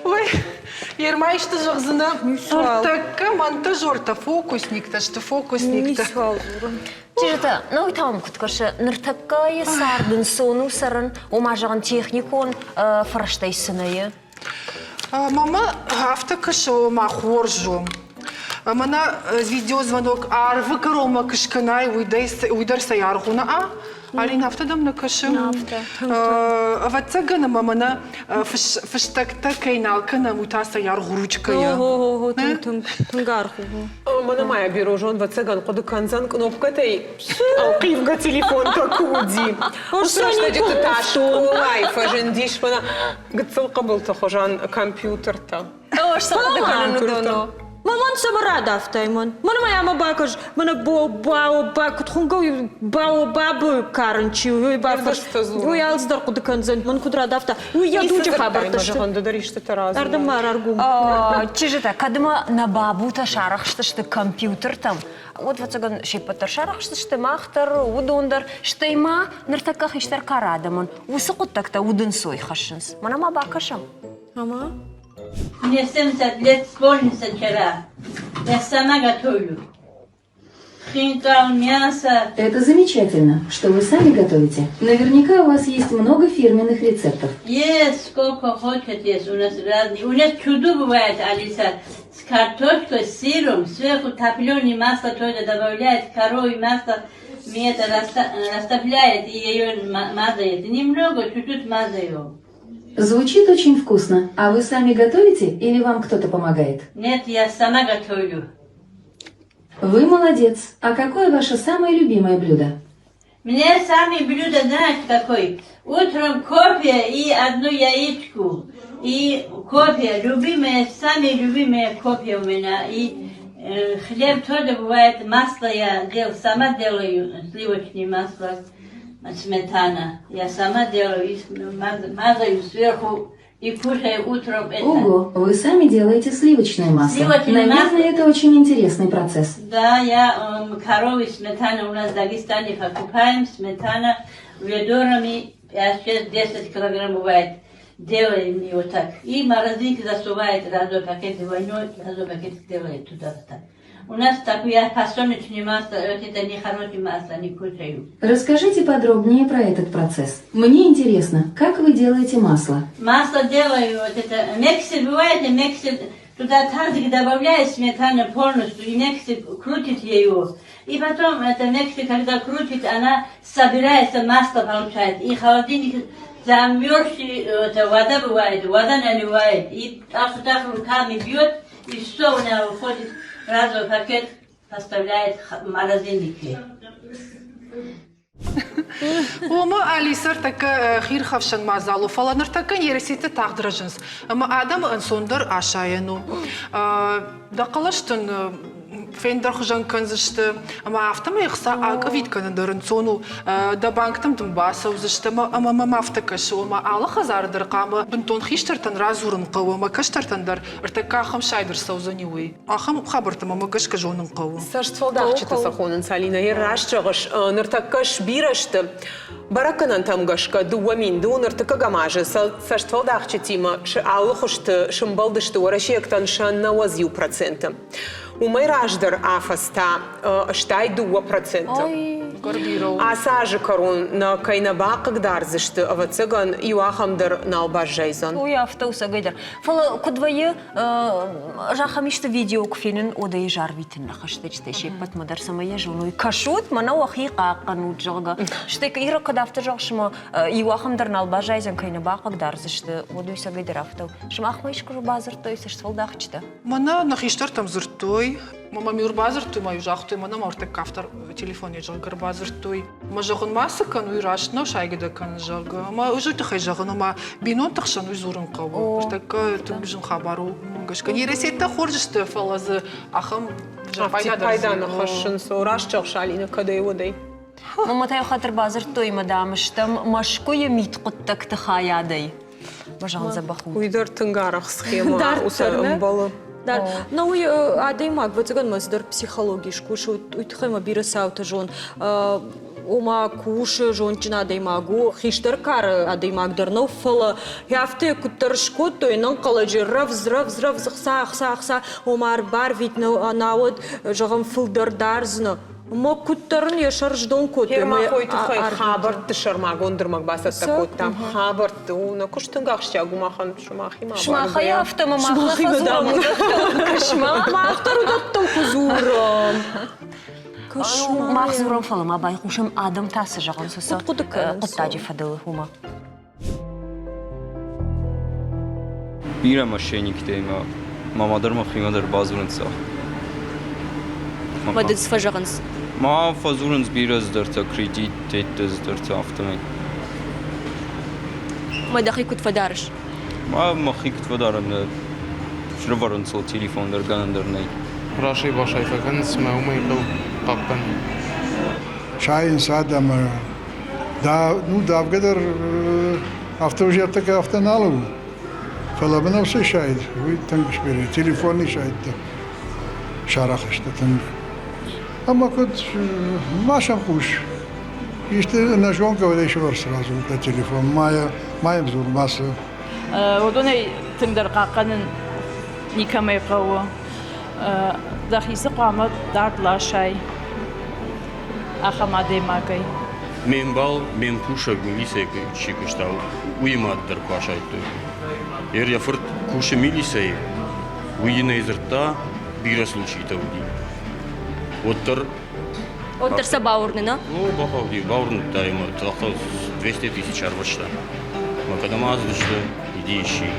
Ой, Ерма исты зӕгъдзынӕ? Ӕртӕккӕ монтажертӕ, фокусниктӕ сты, фокусниктӕ.
Чызджытӕ, ну уый та уӕм куыд кӕсы, ныртӕккӕйы цард ӕнцон у цӕрын, ома зӕгъын, техникон фӕрӕзтӕй цы нӕйы?
Мама афтӕ кӕсы, ома хорз у. Мӕнӕ видеозвонок арвы кӕронмӕ куы скӕнай, уый дӕр цӕй аргъ у, нӕ? Алин, афтӕ дӕм нӕ кӕсы?
Афтӕ.
Ӕвӕццӕгӕн ӕмӕ мӕнӕ фыстӕгтӕ кӕй нал кӕнӕм, уый та сӕ аргъ ручкӕйӕ.
Тынг, тынг, тынг аргъ у.
Мӕнӕ ма йӕ бирожон ӕвӕццӕгӕн хъуыды кӕндзӕн кънопкӕтӕй ӕлхъивгӕ телефонтӕ куы уыди. Уыцы рӕстӕджыты та скъолайы фӕзындис мӕнӕ гыццыл хъыбылты хуызӕн компьютертӕ.
Схъуыды кӕнын уыдон у.
Мамон цӕмӕ радавтай мӕн? Мӕн ма ӕмӕ бакӕс, мӕнӕ бао-ба куыд хуынгӕ бао-бабы карын чи у, уый бафӕрс. Уый алцыдӕр хъуыды кӕндзӕн, мӕн куыд радавта. Уый йӕ дуджы хабӕрттӕ сты.
Зӕгъын, ды дӕр истытӕ радзур.
Ардӕм ма раргом.
Чызджытӕ, кӕд ма нӕ бабутӕ сарӕхстысты компьютертӕм, уӕд, ӕвӕццӕгӕн, се ппӕт дӕр сарӕхстысты, мах дӕр, уыдон дӕр. Стӕй ма ныртӕккӕ хистӕр кары адӕмӕн уыцы хъуыддӕгтӕ удӕнцой хӕссынц. Мӕнӕ ма бакӕсӕм.
Ӕмӕ?
Мне 70 лет исполнится вчера. Я сама готовлю. Хинкал, мясо.
Это замечательно, что вы сами готовите. Наверняка у вас есть много фирменных рецептов.
Есть, сколько хочет, есть. У нас разные. У нас чудо бывает, Алиса. С картошкой, с сыром, сверху топленое масло тоже добавляет, коровье масло. Мне это растопляет и ее мазает. Немного, чуть-чуть мазаю.
Звучит очень вкусно. А вы сами готовите или вам кто-то помогает?
Нет, я сама готовлю.
Вы молодец. А какое ваше самое любимое блюдо?
Мне самое блюдо, знаешь, какой? Утром кофе и одну яичку. И кофе, любимое, самое любимое кофе у меня. И хлеб тоже бывает, масло я дел, сама делаю, сливочное масло сметана. Я сама делаю, и мазаю сверху и кушаю утром это.
Ого, вы сами делаете сливочное масло.
Сливочное
Наверное,
масло.
это очень интересный процесс.
Да, я коровы сметану у нас в Дагестане покупаем, сметана ведрами, 5, 6, 10 килограмм бывает. Делаем его так. И морозилки засувает, разой пакет двойной, разой пакет делает туда так. У нас такое подсолнечное масло, вот это не хорошее масло, не кушаю.
Расскажите подробнее про этот процесс. Мне интересно, как вы делаете масло?
Масло делаю, вот это, миксер бывает, и миксер, туда тазик добавляет сметану полностью, и миксер крутит ее. И потом это миксер, когда крутит, она собирается, масло получает. И холодильник замерзший, это вода бывает, вода наливает. И так, так руками бьет, и все у меня выходит, разовый пакет поставляет в морозильнике.
Уымы Алисӕ ӕртӕккӕ хирхӕфсӕн мадзал у, фӕлӕ ныртӕккӕ нейросетьтӕ тагъд рӕзынц ӕмӕ адӕмы ӕнцондӕр асайӕн у. Дӕ хъӕлӕс дын фендӕрхуызӕн кӕндзысты ӕмӕ афтӕмӕй ӕхца акъывид кӕнын дӕр ӕнцон у. Дӕ банктӕм дын бацӕудзысты ӕмӕ мӕм афтӕ кӕсы, ома алы хӕдзары дӕр хъуамӕ бынтон хистӕртӕн радзурын хъӕуы ӕмӕ кӕстӕртӕн дӕр ӕртӕккӕ ахӕм сайд ӕрцӕудзӕни, уый. Ахӕм хабӕрттӕ мӕ гӕсгӕ зонын хъӕуы.
Цӕстфӕлдахджыты сӕ хонынц, Алинӕ, раст зӕгъыс, ныртӕккӕ сбирӕ сты. Бӕрӕггӕнӕнтӕм гӕсгӕ 2000 ӕртыккӕгӕм азы цӕстфӕлдахджытимӕ алы хуызты сымбӕлдысты уӕрӕсейӕгтӕн сӕ 91%. Уымӕй раздӕр афӕдз та 62%. Ацы азы кӕрон нӕ кӕй нӕ бахъыгдардзысты, ӕвӕццӕгӕн, иу ахӕм дӕр нал баззайдзӕн.
Уый афтӕ у цӕгӕйдӕр. Фӕлӕ куыд вӕййы, ӕз ахӕм исты видео куы фенын, уӕд ӕй зарвитын нӕ хӕстӕджытӕй се ппӕтмӕ дӕр, цӕмӕй йӕ зоной. Кӕсут, мӕнӕ уӕхи хъахъхъӕнут, зӕгъгӕ. Стӕй Ира куыд афтӕ зӕгъыс, ӕмӕ иу ахӕм дӕр нал баззайдзӕн, кӕй нӕ бахъыгдардзысты, уӕд уый цӕгӕй дӕр афтӕ у. Сымахмӕ искуы бадзырдтой цӕстфӕлдахджытӕ?
Мӕнӕ нӕ хистӕртӕм дзырдтой, Мӕ-мӕм-иу ӕрбадзырдтой, ма-иу загътой, мӕнӕ мӕ ӕртыккаг автор телефонӕй, зӕгъгӕ, ӕрбадзырдтой. Мӕ зӕгъын ма цы кӕн, уый раст нӕу, сайгӕ дӕ кӕнын, зӕгъгӕ. Ӕмӕ уый тыххӕй зӕгъын, ома бинонты хсӕн уый дзурын хъӕуы. Ныртӕккӕ тынг зын хабар у, уымӕ гӕсгӕ. Нейросеттӕ хорз сты, фӕлӕ дзы ахӕм пайда дӕр
Пайда нӕ хӕссынц, раст зӕгъыс, Алинӕ, кӕдӕй уӕдӕй.
Мамӕтӕ иу хатт ӕрбадзырдтой ӕмӕ, дам, стӕм Мӕскуыйы мидхъуыддӕгты хайадӕй. Мӕ зӕгъын дзӕбӕх у.
Уый дӕр тынг арӕх схемӕ уыцы ӕмбӕлы.
Но уый адӕймаг, ӕвӕццӕгӕн ма цыдӕр психологи скусы, уый тыххӕй ма бирӕ цаутӕ зон. Ома кусы, зондджын адӕймаг у, хистӕр кары адӕймаг дӕр нӕу, фӕлӕ афтӕ куыддӕр скодтой, ӕнӕнхъӕлӕджы рӕвдз, рӕвдз, рӕвдз ӕхца, ӕхца, ӕхца, ома ӕрбарвит, науӕд, зӕгъӕм, фылдӕр дардзынӕ. Ма куыддӕр ын йӕ сӕр сдон кодтой.
Ермахойы тыххӕй хабӕртты сӕрмагонд ӕрмӕг бацӕттӕ кодтам. Хабӕртты у нӕ куыст тынг ахсджиаг у махӕн сымахимӕ.
Сымахӕй афтӕ ма мах нӕ фӕдзурӕм уыдӕттыл.
Мах дӕр уыдӕттыл куы дзурӕм.
Мах дзурӕм, фӕлӕ ма байхъусӕм, адӕм та цы зӕгъынц уыцы хъуыддаджы фӕдыл, уымӕ.
Бирӕ мошенниктӕй ма мама дӕр мӕхимӕ дӕр бадзурынц.
Ма дын цы фӕзӕгъынц?
Ма фӕдзурынц бирӕ цыдӕртӕ, кредит, деттӕ цыдӕртӕ, афтӕмӕй.
Ма дӕхи куыд фӕдарыс?
Ма мӕхи куыд фӕдарын, срывӕрын сыл телефон дӕр гӕнӕн дӕр нӕй.
Расай-басай фӕкӕнынц мӕ уымӕй хъӕуы хъахъхъӕнын.
Сайынц адӕмы. Да, ну, давгӕ дӕр афтӕ узӕрдтӕ афтӕ нал у. Фӕлӕ мын ӕвсӕй сайд, уый тынг сбирӕ. Телефоны сайдтӕ сарӕх сты тынг. Ӕмӕ куыд ма сӕм хъус. Исты ӕнӕзонгӕ уӕдӕй сӕвӕр сразу дӕ телефон, ма ма йӕм дзур, ма цы.
Уыдонӕй тынгдӕр хъахъхъӕнын никӕмӕй хъӕуы. Дӕхи дзы хъуамӕ дард ласай ахӕм адӕймагӕй.
Ме мбал, ме мкусӕг милицӕйы чи куыста, уыимӕ дӕр куы асайдтой. Ер йӕ фырт кусы милицӕйы, уый йын ӕй дзырдта, бирӕ случайтӕ уыди. Уӕддӕр
Уӕддӕр сӕ бауырны, нӕ?
Ну, бахауди, бауырныдта ӕмӕ загъта 200 тысяч ӕрвыста. Мӕ кӕдӕм ацыдысты, иди ищи.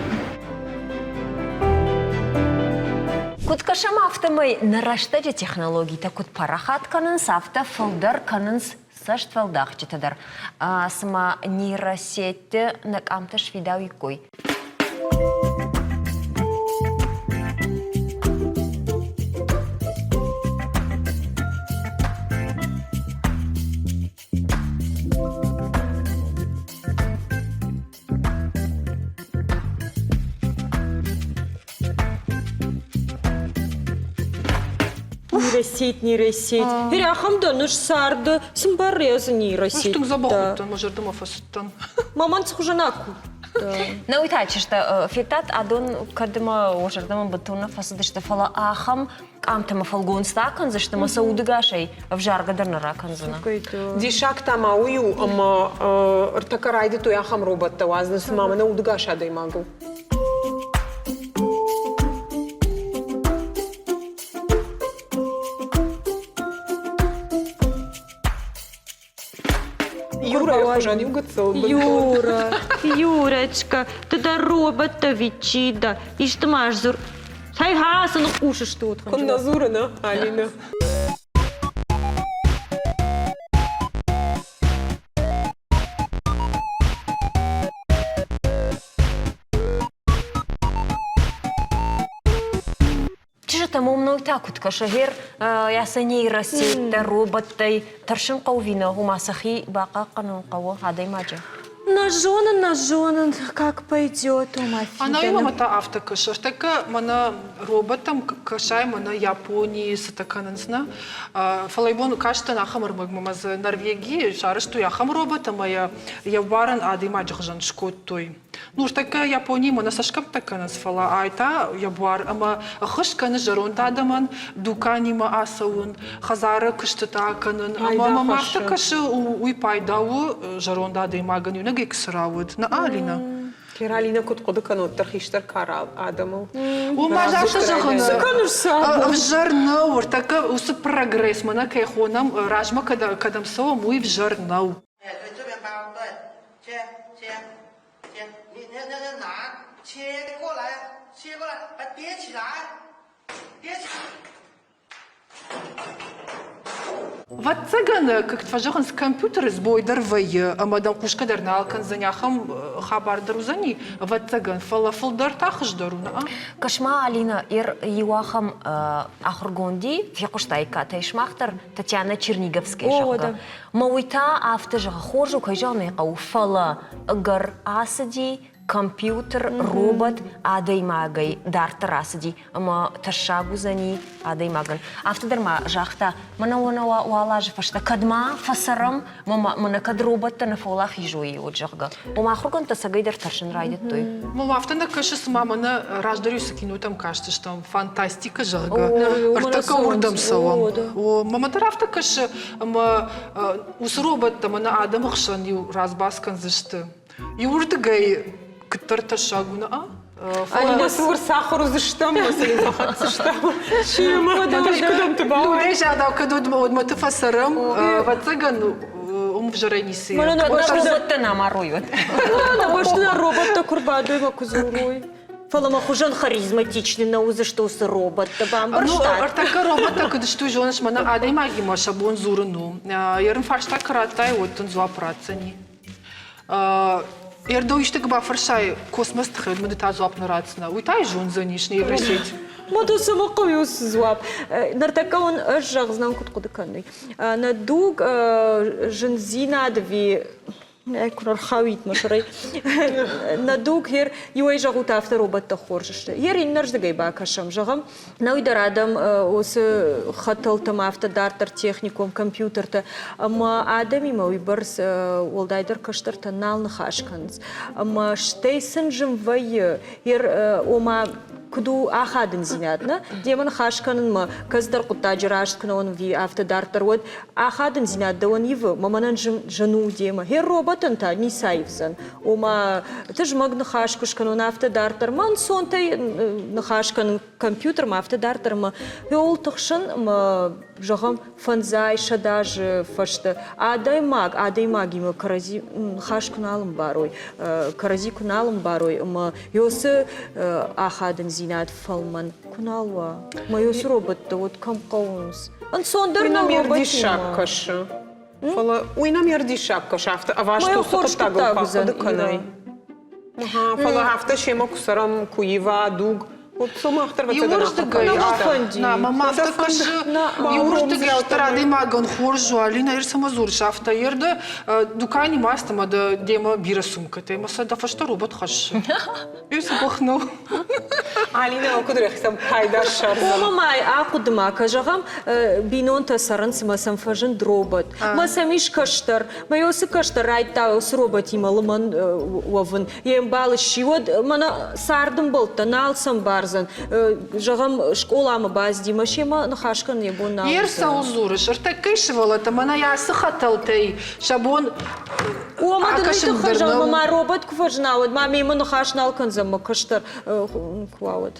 Куыд кӕсӕм, афтӕмӕй нӕ рӕстӕджы технологитӕ куыд парахат кӕнынц, афтӕ фылдӕр кӕнынц цӕстфӕлдахджытӕ дӕр. Цыма нейросетьты нӕ къамтӕ сфидауиккой.
Нейросеть, нейросеть. Ахӕм дӕн ӕз царды, цы мбарӕз нейросеть.
Тынг дзӕбӕх уыдтӕн, мӕ зӕрдӕмӕ фӕцыдтӕн.
Мамӕн цы хуызӕн акуы?
Нӕ уый та чызджытӕ федтат, адон кӕд ӕмӕ уӕ зӕрдӕмӕ бынтон нӕ фӕцыдысты, фӕлӕ ахӕм къамтӕ ӕмӕ фӕлгонцтӕ акӕндзысты ӕмӕ сӕ удыгасӕй ӕвзаргӕ дӕр нӕ ракӕндзынӕ.
Диссаг та ма уый у, ӕмӕ ӕртӕккӕ райдыдтой ахӕм роботтӕ уадзын, цыма мӕнӕ удыгас адӕймаг у. Юрайы хуызӕн иу гыццыл
Юра, Юрочка, ты дӕр роботтӕ ведь дӕ. Исты ма сдзур. Цӕй ха, цы ныхъхъус стут?
Куыннӕ дзуры, нӕ, Алинӕ?
Чызджытӕм уым та куыд кӕсы, гъер сӕ нейросеттӕ, роботтӕй тӕрсын хъӕуы ӕви нӕ, ома сӕхи бахъахъхъӕнын хъӕуы адӕймаджы?
Нӕ зонын, нӕ зонын, как пойдет у мӕ
Ӕнӕуи мӕ та афтӕ кӕсы. Ӕртӕккӕ мӕнӕ роботтӕм кӕсай, мӕнӕ Японийы цытӕ кӕнынц, нӕ? Фӕлӕ бон кастӕн ахӕм ӕрмӕгмӕ, ӕмӕ дзы Норвегийы сарӕзтой ахӕм робот ӕмӕ йӕ йӕ буарӕн адӕймаджы хуызӕн скодтой. Нуртӕккӕ Японимӕ нӕ цӕсгӕмттӕ кӕнынц, фӕлӕ ай та йӕ буар ӕмӕ ӕххуыс кӕны зӕронд адӕмӕн дуканимӕ ацӕуын, хӕдзары куыстытӕ кӕнын. Ӕмӕ мӕм афтӕ кӕсы, уый пайда у зӕронд адӕймагӕн иунӕгӕй куы цӕра, уӕд. Нӕ, Алинӕ?
Алинӕ куыд хъуыды кӕнут дӕр хистӕр кары адӕмыл?
Уымӕ афтӕ зӕгъын, ӕвзӕр нӕу, ӕртӕккӕ уыцы прогресс, мӕнӕ кӕй хонӕм, размӕ кӕдӕм цӕуӕм, уый ӕвзӕр нӕу.
切切切，你你你你拿，切过来，切过来，把叠起来，叠起。
Ӕвӕццӕгӕн, куыд фӕзӕгъынц, компьютеры сбой дӕр вӕййы ӕмӕ дӕм хъусгӕ дӕр нал кӕндзӕни, ахӕм хабар дӕр уыдзӕни, ӕвӕццӕгӕн, фӕлӕ фылдӕр та хуыздӕр у, нӕ?
Кӕс-ма, Алина, иу ахӕм ахуыргонди фехъуыстаиккат ӕй сымах дӕр, Татьяна Черниговская, зӕгъгӕ. Мӕ уый та афтӕ зӕгъы, хорз у, кӕй зӕгъын ӕй хъӕуы, фӕлӕ ӕгӕр ацыди компьютер, робот адӕймагӕй дарддӕр ацыди ӕмӕ тӕссаг уыдзӕни адӕймагӕн. Афтӕ дӕр ма загъта, мӕнӕ уӕнӕ уал азы фӕстӕ кӕд ма фӕцӕрӕм, мӕнӕ кӕд роботтӕ нӕ фӕуӕлахиз уой, уӕд, зӕгъгӕ. Ома ахуыргӕндтӕ цӕгӕйдӕр тӕрсын райдыдтой.
Мӕм афтӕ нӕ кӕсы, цыма мӕнӕ раздӕр-иу цы кинотӕм кастыстӕм, фантастикӕ, зӕгъгӕ, ӕртӕккӕ уырдӕм цӕуӕм. Мӕмӕ дӕр афтӕ кӕсы, ӕмӕ уыцы роботтӕ мӕнӕ адӕмы хсӕн иу разбас кӕндзысты. Иуырдыгӕй куыддӕр тӕссаг у, нӕ?
Алина сур сахуыр уыдзыстӕм, ӕмӕ сын фӕхӕцдзыстӕм. Семӕ куыдӕмты бауай.
Людӕй загъдау, кӕд уӕдмӕты фӕцӕрӕм, ӕвӕццӕгӕн, уым ӕвзӕрӕй ницы.
Роботтӕ нӕма ройуӕд.
Нӕ роботтӕ куы рбадой мӕ куы дзурой. Фӕлӕ мӕ хуызӕн харизматичный нӕ уыдзысты уыцы роботтӕ, бамбӕрстат?
Ну, ӕртӕккӕ роботтӕ куыд сты, зоныс, мӕнӕ адӕймагимӕ сӕ бон дзурын у. Йе фарста куы радтай, уӕд дын дзуапп ратдзӕни. Ердо исты куы бафӕрсай космос тыххӕй, уӕд мын ды та дзуапп нӕ ратдзынӕ. Уый та зондзӕнис нейросеть.
Ма цӕмӕ хъӕуы уыцы дзуапп? Ныртӕккӕ уын ӕз зӕгъдзынӕн, куыд хъуыды кӕнын. Нӕ дуг зындзинад ӕви куы ӕрхауид мӕ сӕрӕй. Нӕ дуг ер иуӕй зӕгъут, афтӕ роботтӕ хорз сты. Ер иннӕрдыгӕй бакӕсӕм, зӕгъӕм, Науи дӕр адӕм уыцы хӕтӕлтӕм афтӕ дарддӕр техникон компьютертӕ ӕмӕ адӕмимӕ уыйбӕрц уӕлдайдӕр кӕстӕртӕ нал ныхас кӕнынц. Ӕмӕ стӕй сын зын вӕййы, ома куыд у ахадындзинад, нӕ? Демӕ ныхас кӕнынмӕ кӕцыдӕр хъуыддаджы раст куы нӕ уон ӕви афтӕ дарддӕр, уӕд ахадындзинад дӕуӕн ивы, мӕ мӕнӕн зын у демӕ. Гъе роботӕн та ницы аивдзӕн. Ома тызмӕг ныхас куы скӕнон, афтӕ дарддӕр мӕ ӕнцонтӕй ныхас кӕнын компьютермӕ, афтӕ дарддӕр ӕмӕ ууыл тыхсын ӕмӕ, зӕгъӕм, фӕндзай, сӕдӕазы фӕстӕ адӕймаг адӕймагимӕ кӕрӕдзи ныхас куы нал ӕмбарой, кӕрӕдзи куы нал ӕмбарой ӕмӕ уыцы ахадындзинад фӕлмӕн куы нал уа, ӕмӕ уыцы роботтӕ уӕд кӕм хъӕуынц? Ӕнцондӕр
Уый
нӕу
нӕм ӕрдиссаг
роботимӕ.
кӕсы. Фӕлӕ уый нӕм ӕрдиссаг кӕсы, афтӕ ӕваст уыцы хъуыддагыл куы ахъуыды кӕнай. Фӕлӕ афтӕ семӕ куы цӕрӕм, куы ива дуг, уӕд сымах дӕр
Иуырдыгӕй нӕ, мӕм афтӕ кӕсы, иуырдыгӕй уӕддӕр адӕймагӕн хорз у, Алинӕ, ир цӕмӕ дзурыс, афтӕ ер дӕ дукани ма ӕмӕ дӕ демӕ бирӕ сумкӕтӕ, ӕмӕ сӕ дӕ фӕстӕ робот хӕссы. Иу дзӕбӕх нӕу.
Алинӕ, куыд рӕхцӕм пайда ссардзӕн?
Ома ма ахъуыды ма кӕ, зӕгъӕм, бинонтӕ цӕрынц ӕмӕ сӕм фӕзынд робот. Мӕ сӕм ис кӕстӕр. Мӕ уыцы кӕстӕр райдта уыцы роботимӕ лымӕн уӕвын. Йе мбал сси, уӕд мӕнӕ цардӕмбӕлттӕ нал сӕм бардзӕн. Зӕгъӕм, скъоламӕ бацыди, мӕ семӕ ныхас кӕнын йӕ бон нал
Ер цӕуыл дзурыс? Ӕртӕккӕйы сывӕллӕттӕ мӕнӕ ацы хӕтӕлтӕй сӕ бон
Ома дын уый тыххӕй зӕгъ, мӕ робот куы фӕзына, уӕд ма мемӕ ныхас нал кӕндзӕн мӕ кӕстӕр куы уа, уӕд.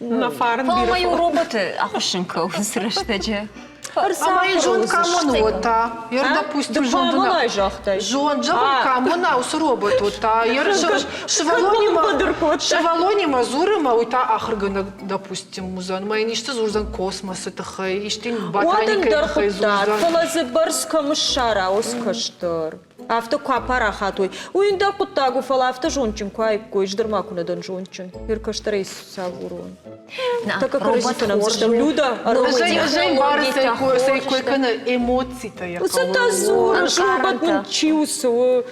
Нӕ фарн
Фӕлӕ ма иу роботы ахуыссын кӕуы уыцы рӕстӕджы.
Ӕмӕ йын зонд кӕмӕн уӕд та? Ер, допустим, зонд
загътай.
Зонд зӕгъын кӕмӕн уыцы робот уӕд та? Ер сывӕллонимӕ сывӕллонимӕ дзуры ӕмӕ уый та ахуыргӕнӕг, допустим, уыдзӕн. Мӕ йын исты дзурдзӕн космосы тыххӕй, исты йын ботаникӕйы тыххӕй дзурдзӕн.
Фӕлӕ дзы бӕрц кӕм ссара уыцы кӕстӕр? Афтӕ куы апарахат уой. Уый ӕндӕр хъуыддаг у, фӕлӕ афтӕ зондджын куы аиккой, ӕз дӕр ма куы нӕ дӕн зондджын. Йе ркӕстӕрӕй сагурон. Тӕккӕ кӕрӕдзи фӕнӕмдзыстӕм. Люда,
Ӕз ӕмбарын, цӕй кой кӕны эмоцитӕ йӕ
Цы та дзурыс, робот мын чи у, цы у?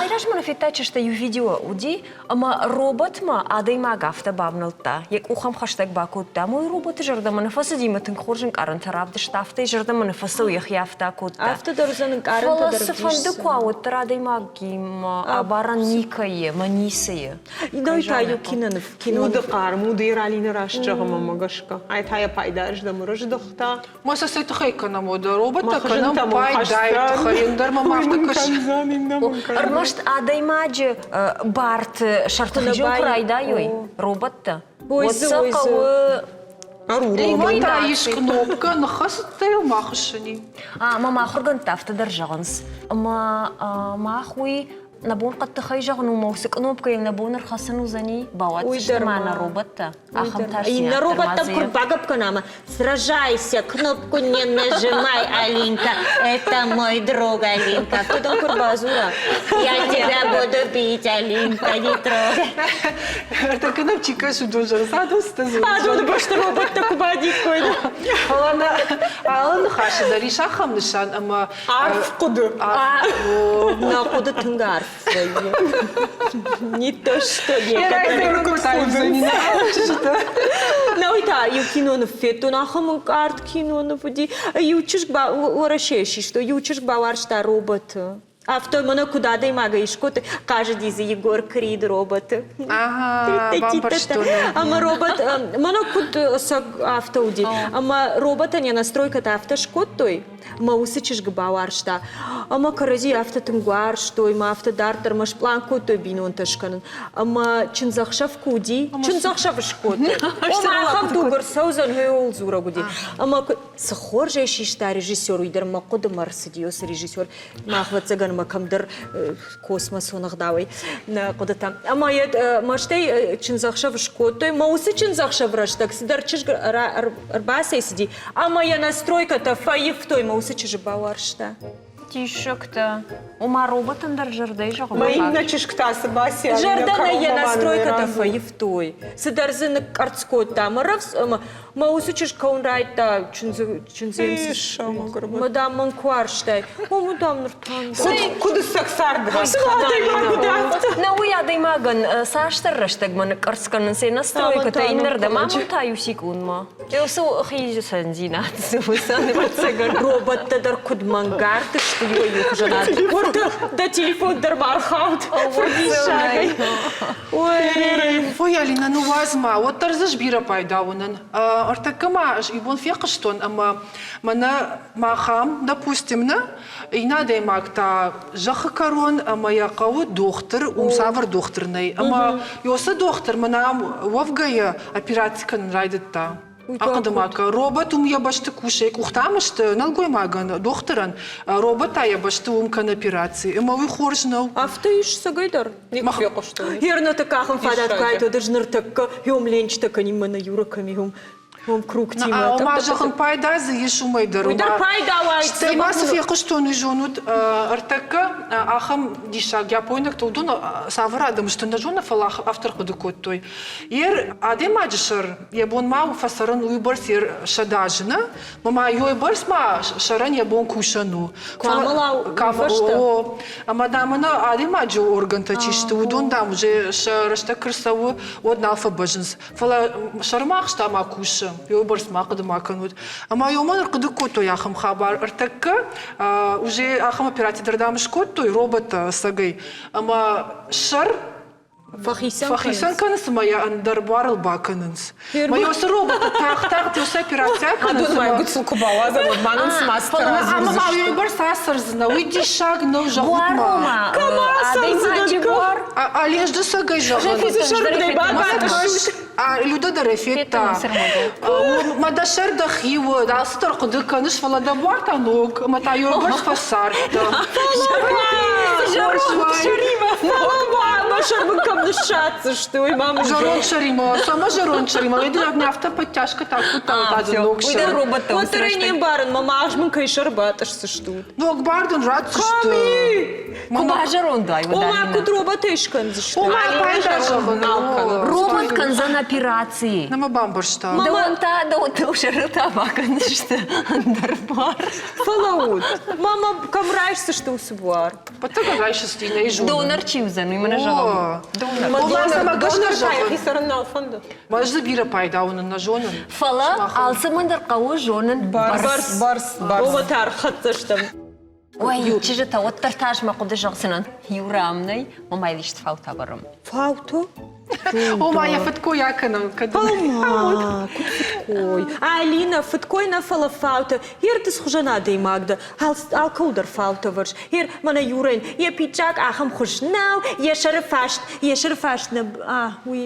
Айразмӕ нӕ федтай чызджытӕ иу видео уыди, Ӕмӕ роботмӕ адӕймаг афтӕ бавнӕлдта, йӕ къух ӕм хӕстӕг бакодта, ӕмӕ уый роботы зӕрдӕмӕ нӕ фӕцыди ӕмӕ тынг хорз ӕнкъарӕнтӕ равдыста, афтӕ йӕ зӕрдӕмӕ нӕ фӕцӕуы, йӕхи афтӕ акодта.
Афтӕ дӕр уыдзӕн ӕнкъарӕнтӕ
Фӕлӕ
дӕр
цыфӕнды куы уа, уӕддӕр адӕймагимӕ абарӕн никӕйы мӕ ницыйы.
Иной та иу киноныв.
Уды хъарм, уды Иралины раст зӕгъы мӕнмӕ гӕсгӕ. Ай та йӕ пайда ӕздӕм рыздыхта.
Ма сӕ цӕй тыххӕй кӕнӕм уӕдӕ? Роботтӕ кӕнӕм пайдайы тыххӕй, ӕндӕр мӕм афтӕ кӕсы.
Ӕрмӕст адӕймаджы барты сӕрты хизын куы райдайой роботтӕ, уӕд сӕ хъӕуы
Уымӕн та ис кнопкӕ, ныххӕцыдтӕ йыл ма хуыссыни.
Мӕм ахуыргӕндтӕ афтӕ дӕр зӕгъынц, ӕмӕ мах уый нӕ бон хъӕддыхӕй зӕгъын у, уыцы кънопкӕйыл нӕ бон ӕрхӕцын уыдзӕни, бауадздзысты ма нӕ роботтӕ. Ахӕм
Иннӕ роботтӕм куы рбагӕпп кӕна ӕмӕ сражайся, кнопку не нажимай, Алинка, это мой друг, Алинка. Кто там куы рбадзура? Я тебя буду бить, Алинка, не трогай.
Ӕртӕ кнопчи кӕсы уыдон зӕгъынц, адон цытӕ дзурынц.
Адоны бӕсты роботтӕ куы бадиккой.
Фӕлӕ нӕ алы ныхасы дӕр ис ахӕм нысан ӕмӕ
Арф хъуыды.
Нӕ хъуыды тынг арф вӕййы. Не то что некоторые. Нӕ уый та иу киноныв федтон, ахӕм ӕнкъард киноныв уыди. Иу чызг Уӕрӕсейы систой, иу чызг бауарзта роботы. Афтӕ мӕнӕ куыд адӕймагӕй искодтой, хъазыди дзы Егор Крид роботы. Ӕмӕ робот, мӕнӕ куыд ӕцӕг афтӕ уыди. Ӕмӕ роботӕн йӕ настройкӕтӕ афтӕ скодтой. Мӕ уыцы чызгы бауарзта. Ӕмӕ кӕрӕдзи афтӕ тынг уарзтой, мӕ афтӕ дарддӕр мӕ спълан кодтой бинонтӕ скӕнын. Ӕмӕ чындзӕхсӕв куы уыди, чындзӕхсӕв скодтой. Ома ахӕм дуг ӕрцӕудзӕн, уый ууыл дзурӕг уыди. Ӕмӕ цы хорз ӕй систа режиссер, уый дӕр мӕ хъуыдымӕ ӕрцыди уыцы режиссер. Мах, ӕвӕццӕгӕн, мӕ кӕмдӕр космосон ӕгъдауӕй нӕ хъуыдытӕ. Ӕмӕ йӕ мӕстӕй чындзӕхсӕв скодтой. Мӕ уыцы чындзӕхсӕв рӕстӕг цыдӕр чызг ӕрбацӕйцыди ӕмӕ йӕ настройкӕтӕ фӕивтой, мӕ уыцы чызджы бауарзта.
Диссӕгтӕ. Ома роботӕн дӕр зӕрдӕйы зӕгъын.
Мӕ иннӕ чызг та цы баци?
Зӕрдӕ нӕ йӕ настройкӕтӕ фӕивтой. Цыдӕр дзы ныкъкъӕрцц кодта ӕмӕ рӕвдз ӕмӕ Мӕ уыцы чызг кӕуын райдыдта, чындзы мадам мӕн куы уарзтай. О, мадам ныр та.
Куыд ссӕг цард
Нӕ уый адӕймагӕн цасдӕр рӕстӕгмӕ ныкъкъӕрцц кӕнынц йӕ настройкӕтӕ иннӕрдӕм, амон та иу секундмӕ. Уыцы хизӕндзинад цы уыдзӕн, ӕвӕццӕгӕн.
Роботтӕ дӕр куыд мӕнгард сты иуӕй-иу хуызӕн адӕм. Дӕ телефон дӕр ма рхауд фырдиссагӕй.
Ой, Алина, ныууадз ма, уӕддӕр дзы сбирӕ пайда уынын. Ӕртӕккӕ ма ӕз ибон фехъуыстон ӕмӕ мӕнӕ махӕм, допустим, нӕ иннӕ адӕймаг та зӕххы кӕрон ӕмӕ йӕ хъӕуы дохтыр, уым цавӕр дохтыр нӕй. Ӕмӕ уыцы дохтыр мӕнӕ ам уӕвгӕйӕ операци кӕнын райдыдта. Ахъуыды ма кӕн, робот уым йӕ бӕсты кусы, йӕ къухтӕм сты нӕлгоймагӕн, дохтырӕн, робот та йӕ бӕсты уым кӕны операци. Ӕмӕ уый хорз нӕу.
Афтӕ ис цӕгӕйдӕр.
Никуы фехъуыстон.
Ернаты къахын фадат куы айт, ӕз ныртӕккӕ хьом ленчытӕ кӕнин мӕнӕ Юра кӕм и, уым кругтимӕ.
Ома, зӕгъын, пайда дзы ис уымӕй дӕр.
Уый дӕр пайда уайд.
Стӕй ма цы фехъуыстон, уый зонут, ӕртӕккӕ ахӕм диссаг япойнӕгтӕ, уыдон цавӕр адӕм сты, нӕ зоны, фӕлӕ афтӕ ӕрхъуыды кодтой. Ер адӕймаджы сӕр йӕ бон ма у фӕцӕрын уыйбӕрц йе 100 азы нӕ, ма ма йойбӕрц ма сӕрӕн йӕ бон кусӕн у.
Куы
О, ӕмӕ дам ӕнӕ адӕймаджы органтӕ чи сты, уыдон дам уже сӕ рӕстӕг куы рцӕуы, уӕд нал фӕбӕззынц. Фӕлӕ сӕрымагъз та ма кусы, йойбӕрц ма хъуыды ма кӕнут. Ӕмӕ йомӕн ӕрхъуыды кодтой ахӕм хабар. Ӕртӕккӕ уже ахӕм операци дӕр дам скодтой роботтӕ ӕцӕгӕй. Ӕмӕ сӕр
Фӕхицӕн
кӕны, цыма йӕ ӕндӕр буарыл бакӕнынц. Мӕ уыцы роботы тагъд-тагъд уыцы операци акӕнынц.
Адон ма гуыцыл куы бауадзӕм, уӕд ма нын цыма
Ӕмӕ ма уый бӕрц ацӕрдзынӕ, уый диссаг нӕу, зӕгъут ма.
Кӕм ацӕрдзынӕ,
буар? Алежды сӕгӕй зӕгъын. Люда дӕр ӕй федта. Мӕ дӕ сӕр дӕхи у, алцыдӕр хъуыды кӕныс, фӕлӕ дӕ буар та ног, ӕмӕ та йӕ бӕрц фӕцардтӕ.
Мӕ сӕр мын кӕм ныссадздзысты, уый ма мын
Зӕронд сӕримӕ, цӕмӕ зӕронд сӕримӕ, уый дын афтӕ подтяжка так кодта, та дын ног сӕр.
Уӕддӕр ӕй не мбарын, мӕ магъз мын кӕй сӕр батъысдзыстут.
Ног бар дын ратдзысты.
Куы базӕронд уай, уӕд
Ома, куыд роботӕй скӕндзысты?
Ома, пайда зӕгъын.
Робот кӕндзӕн операци.
Нӕма бамбӕрста.
Дӕуӕн та дӕу сӕрыл та бакӕндзысты ӕндӕр буар.
Фӕлӕуут, мама, кӕм райсдзысты уыцы буар?
Пӕттӕгӕн райсдзысты, нӕ зонын.
Донор чи уыдзӕн, уый мӕнӕ зӕгъӕм.
Донор. Ома, цӕмӕ гӕсгӕ зӕгъын?
Йӕхи цӕрын нал фӕнды.
Ӕз дзы бирӕ пайда уынын нӕ зонын.
Фӕлӕ алцӕмӕн дӕр хъӕуы зонын бӕрц.
Бӕрц, бӕрц, бӕрц.
Ома та ӕрхӕццӕ стӕм.
Ой, чызджытӕ, уӕддӕр та ӕз мӕ хъуыды зӕгъдзынӕн. Иу рам нӕй, ома исты фаутӕ ӕвӕрӕм.
Фаутӕ?
Ома йӕ фыдкой акӕнӕм, кӕд
Ома, куыд фыдкой? Алина, фыдкой нӕ, фӕлӕ фаутӕ. Ертыс хуызӕн адӕймаг дӕ. Алкӕуыл дӕр фаутӕ вӕрс. Ер, мӕнӕ Юрӕн, йӕ пиджак ахӕм хуыз нӕу, йӕ сӕры фаст, йӕ сӕры фаст нӕ, а, уый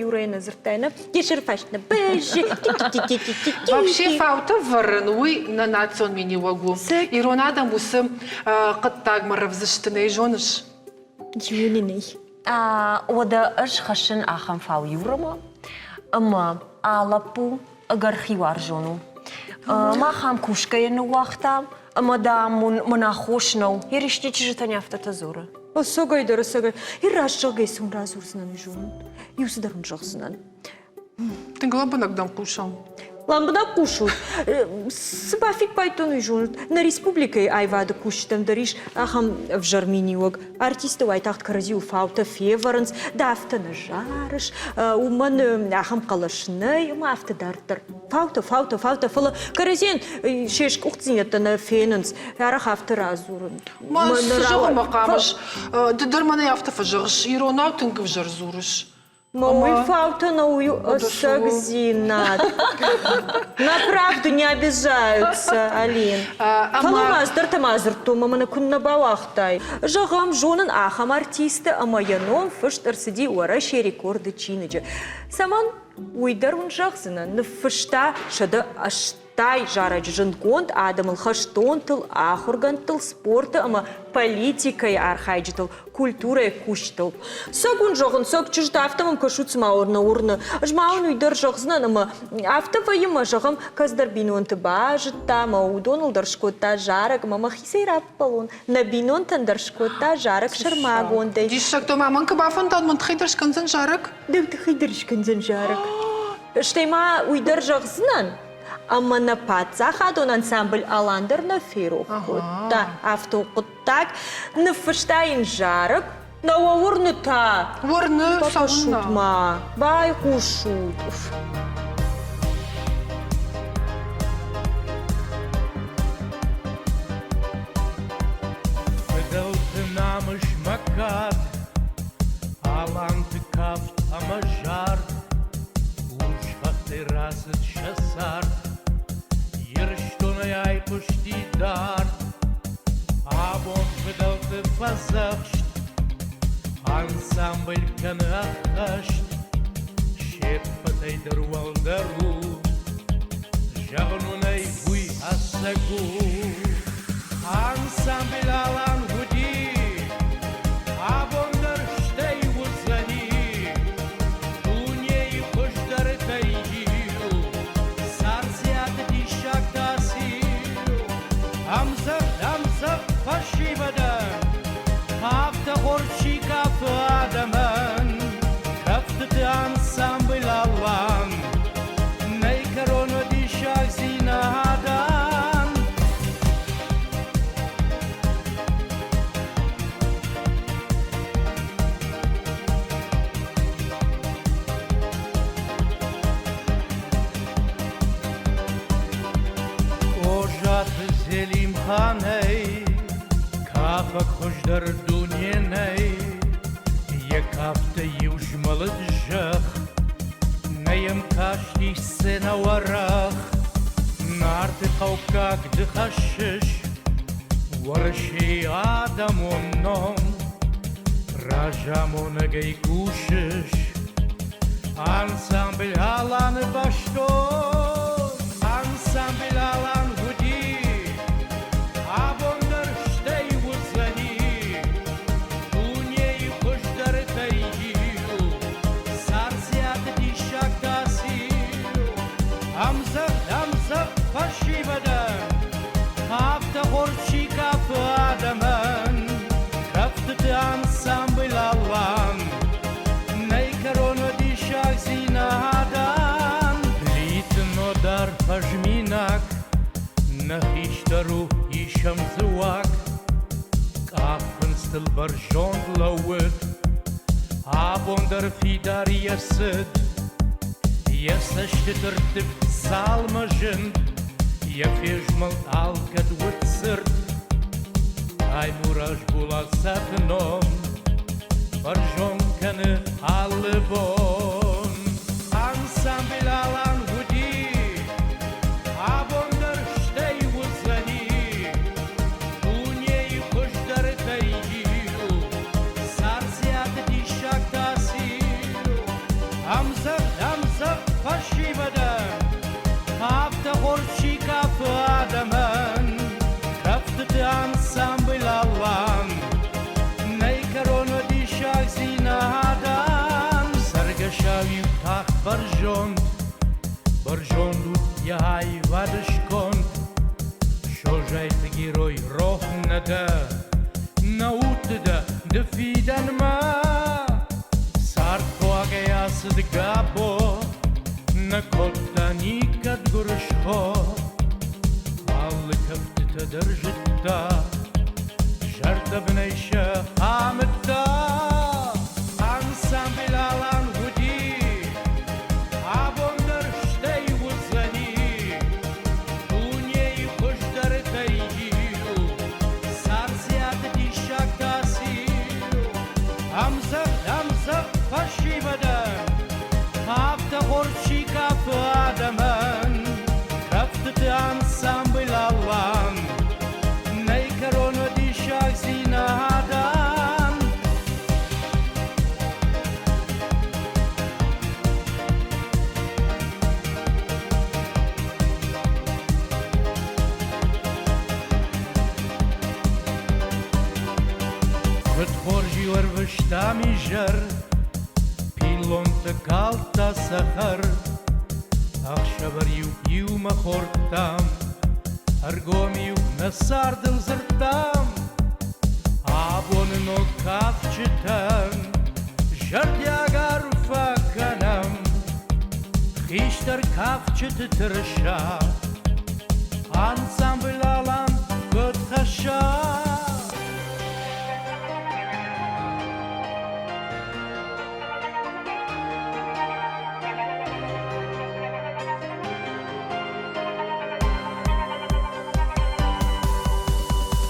Юрӕн дзырдтай, нӕ? Йӕ сӕры фаст нӕ бӕззы.
Вообще фаутӕ вӕрын, уый нӕ национ миниуӕг у. Ирон адӕм уыцы хъуыддагмӕ рӕвдз сты, нӕ зоныс?
Зоны нӕй.
Уӕдӕ ӕз хӕссын ахӕм фау Юрӕмӕ, ӕмӕ а лӕппу ӕгӕр хиуарзон у. Мах ам кусгӕйӕ ныууагъта, ӕмӕ, дам, мын аххос нӕу. Йе чызджытӕн афтӕтӕ дзуры.
Ӕцӕгӕй дӕр, ӕцӕгӕй. И раст зӕгъгӕ, цы уын радзурдзынӕн, уый зонут. Иу цыдӕр уын зӕгъдзынӕн.
Тынг лӕмбынӕг дӕм хъусӕм.
Лӕмбынӕг хъусут. Цы бафиппайдтон, уый зонут. Нӕ республикӕйы аивады кусджытӕм дӕр ис ахӕм ӕвзӕр миниуӕг. Артисттӕ уайтагъд кӕрӕдзиуыл фаутӕ февӕрынц, ды афтӕ нӕ зарыс, уымӕн ахӕм хъӕлӕс нӕй, ӕмӕ афтӕ дарддӕр. Фаутӕ, фаутӕ, фаутӕ, фӕлӕ кӕрӕдзийӕн се сгуыхтдзинӕдтӕ нӕ фенынц, арӕх афтӕ радзурын.
Ма цы зӕгъынмӕ хъавыс? Ды дӕр мӕнӕй афтӕ фӕзӕгъыс, иронау тынг ӕвзӕр дзурыс.
Ма уый фаутӕ нӕ уый ӕцӕгдзинад. На правду не обижаются, Алин. Фӕлӕ ма ӕз дӕр та ма дзырдтон, мӕ мӕнӕ куыннӕ бауагътай. Зӕгъӕм, зонын ахӕм артисты ӕмӕ йӕ ном фыст ӕрцыди Уӕрӕсейы рекорды чиныджы. Цӕмӕн? Уый дӕр уын зӕгъдзынӕн, ныффыста 180 зарӕджы зындгонд адӕмыл, хӕстонтыл, ахуыргӕндтыл, спорты ӕмӕ политикӕйы архайджытыл, культурӕйы кусджытыл. Цӕг уын зӕгъын, цӕг чызджытӕ, афтӕ мӕм кӕсут, цыма уырны, уырны. Ӕз ма уын уый дӕр зӕгъдзынӕн ӕмӕ афтӕ вӕййы мӕ, зӕгъӕм, кӕцыдӕр бинонты базыдта мӕ уыдоныл дӕр скодта зарӕг ӕмӕ мӕхицӕй раппӕлон. Нӕ бинонтӕн дӕр скодта зарӕг сӕрмагондӕй.
Диссӕгтӕ ма мӕн куы бафӕнда, мӕн тыххӕй дӕр скӕндзӕн зарӕг?
Дӕу тыххӕй дӕр скӕндзӕн зарӕг. Стӕй ма уый дӕр зӕгъдзынӕн, ӕмӕ нӕ паддзахадон ансамбль Алан дӕр нӕ ферох кодта афтӕ хъуыддаг. Ныффыста йын зарӕг, нӕ уӕ уырны та?
Уырны,
Бакӕсут ма, байхъусут.
Фыдӕлты намыс мӕ кад, Аланты кафт ӕмӕ зард, Урс хӕхтӕй рацыд сӕ цард, Ирыстонӕй айхъуысти дард. Абон фыдӕлты фӕдзӕхст Ансамбль кӕны ӕххӕст, Се ппӕтӕй дӕр уӕлдӕр у, Зӕгъын уын ӕй, уый ӕцӕг у. Ансамбль Алан уыди, абон дӕр стӕй уыдзӕни. Дунейы хуыздӕртӕй иу, Царциаты диссаг та циу. Ӕмдзӕгъд, ӕмдзӕгъд фӕсивӕдӕн, Афтӕ хорз чи кафы адӕмӕн, Кӕфтыты ансамбль Алан. Нӕй кӕрон диссагдзинадӕн. Къозаты Зелимханӕй кафӕг хуыздӕр дуне нӕй. Йӕ кафты иу змӕлыд зӕхх, Нӕ йӕм касти сценӕ уӕрӕх. Нарты хъӕуккаг ды хӕссыс Уӕрӕсейы адӕмон ном. Разамонӕгӕй кусыс Ансамбль Аланы бӕстон. Ансамбль Алан уыди, абон дӕр стӕй уыдзӕни. Дунейы хуыздӕртӕй иу, Царциаты диссаг та циу. Ӕмдзӕгъд, ӕмдзӕгъд фӕсивӕдӕн, Афтӕ хорз чи кафы адӕмӕн, Кӕфтыты ансамбль Алан. Нӕй кӕрон диссагдзинадӕн. Плиты Нодар фӕзминаг, Нӕ хистӕр у, исӕм дзы уаг. Къахфындзтыл бӕрзонд лӕууыд, Абон дӕр фидар йӕ цыд. Йӕ цӕстыты рттывд цалмӕ зынд, Йӕ фезмӕлд алкӕд уыд цырд. Таймураз Булацаты ном бӕрзонд кӕны алы бон. Ансамбль Алан уыди, абон дӕр стӕй уыдзӕни. Дунейы хуыздӕртӕй иу, Царциаты диссаг та циу. Ӕмдзӕгъд, ӕмдзӕгъд фӕсивӕдӕн, Афтӕ хорз чи кафы адӕмӕн, Кӕфтыты ансамбль Алан. Нӕй кӕрон диссагдзинадӕн. Цӕргӕсау-иу тахт бӕрзонд, Бӕрзонд уыд йӕ аивады сконд. Созайты герой рох нӕ дӕ, Нӕ удты дӕ ды фидӕнмӕ. Цардхъуагӕй ацыд Габо, Нӕ кодта никӕд гуырысхо. Алы кӕфтытӕ дӕр зыдта, Зӕрдӕбынӕй сӕ амыдта. Ансамбль Алан уыди, абон дӕр стӕй уыдзӕни. Дунейы хуыздӕртӕй иу, Царциаты диссаг та циу. Ӕмдзӕгъд, ӕмдзӕгъд фӕсивӕдӕн, Ӕрвыстам изӕр, пиллонты калдта цӕхӕр. Ӕхсӕвӕр-иу иумӕ хордтам, ӕргом-иу нӕ цардыл дзырдтам. Абоны ног кафджытӕн зӕрдиаг арфӕ кӕнӕм. Хистӕр кафджыты тырыса ансамбль Алан куыд хӕсса.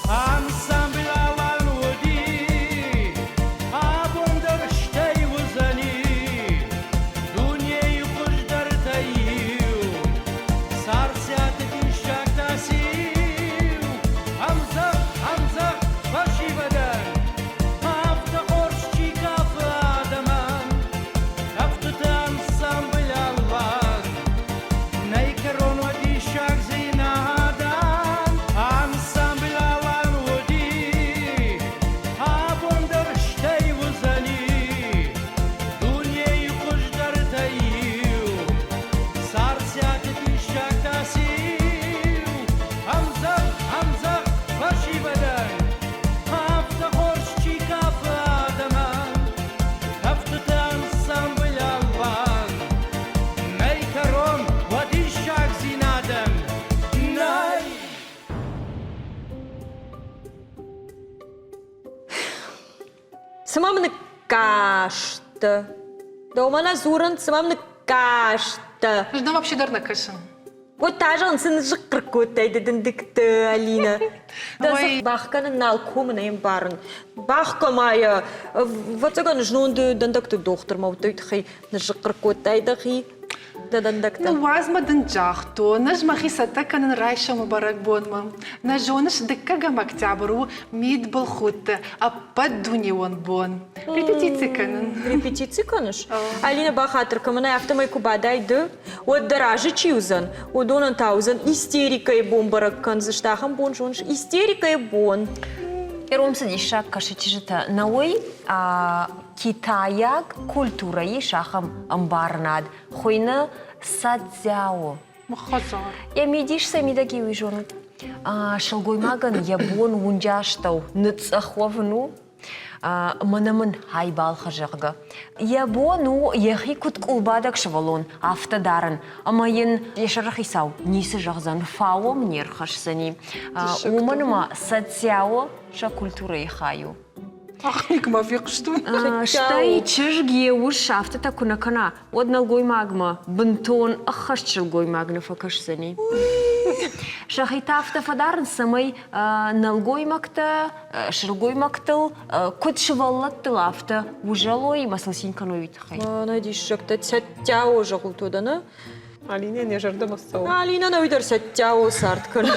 Ансамбль Алан уыди, абон дӕр стӕй уыдзӕни дунейы хуыздӕртӕй иу. Царциаты диссӕгтӕ циу, ӕмдзӕгъд, ӕмдзӕгъд фӕсивӕдӕн, афтӕ хорз чи кафы адӕмӕн, кӕфтыты ансамбль Алан. Нӕй кӕрон уӕ диссагдзинадӕн, ансамбль Алан уыди, абон дӕр стӕй уыдзӕни дунейы хуыздӕртӕй иу. Царциаты диссӕгтӕ циу, ӕмдзӕгъд, ӕмдзӕгъд фӕсивӕдӕн, афтӕ хорз чи кафы адӕмӕн, кӕфтыты ансамбль Алан. Нӕй кӕрон уӕ диссагдзинадӕн, нӕй!
Цыма мын ныккасты. Дӕумӕ нӕ дзурын, цыма мын ныккасты.
Ӕз дӕм вообще дӕр нӕ кӕсын.
Вот та зӕгъын, цы ныззыхъхъыр кодтай ды дындыгты, Алинӕ. Дӕ дзых бахгӕнын нал комы нӕ ӕмбарын. Бахгӕ-ма йӕ. Ӕвӕццӕгӕн, знон ды дӕндӕгты дохтырмӕ уыдтӕ, уый тыххӕй ныззыхъхъыр кодтай дӕхи дӕ дӕндӕгтӕ.
Ныууадз мӕ дын загътон, ӕз мӕхи цӕттӕ кӕнын райсомы бӕрӕгбонмӕ. Нӕ зоныс, дыккӕгӕм октябрь у мидбылхудты ӕппӕтдунеон бон. Репетици кӕнын.
Репетици кӕныс? Алинӕ, бахатыр кӕн, мӕнӕ афтӕмӕй куы бадай ды, уӕд дӕ разы чи уыдзӕн, уыдонӕн та уыдзӕн истерикӕйы бон бӕрӕг кӕндзысты. Ахӕм бон зоныс, истерикӕйы бон.
Ирон цы диссаг кӕсы чызджытӕ, нӕуый китайаг культурӕйы ис ахӕм ӕмбарынад, хуыйны садзяо.
Хӕдзар.
Йӕ мидис сӕ мидӕг иу зонут. Сылгоймагӕн йӕ бон уынджы астӕу ныцъцъӕх уӕвын у, мӕнӕ мын хай балхӕ, зӕгъгӕ. Йӕ бон у йӕхи куыд къулбадӕг сывӕллон, афтӕ дарын, ӕмӕ йын йӕ сӕрыхицау ницы зӕгъдзӕн, фау ӕм не рхӕсдзӕни. Уымӕн ӕмӕ садзяо сӕ культурӕйы хай у.
Ахникмӕ фехъуыстон.
Стӕй чызг йе ус афтӕтӕ куы нӕ кӕна, уӕд нӕлгоймагмӕ бынтон ӕххӕст сылгоймаг нӕ фӕкӕсдзӕни. Сӕхи та афтӕ фӕдарынц, цӕмӕй нӕлгоймӕгтӕ сылгоймӕгтыл, куыд сывӕллӕттыл, афтӕ узӕлой ӕмӕ сыл цин кӕной, уый тыххӕй.
Нӕ диссӕгтӕ цӕттӕ у зӕгъут уӕдӕ, нӕ?
Алинӕ йӕ зӕрдӕмӕ цӕуы.
Алинӕ нӕуи дӕр цӕттӕ у цард кӕны.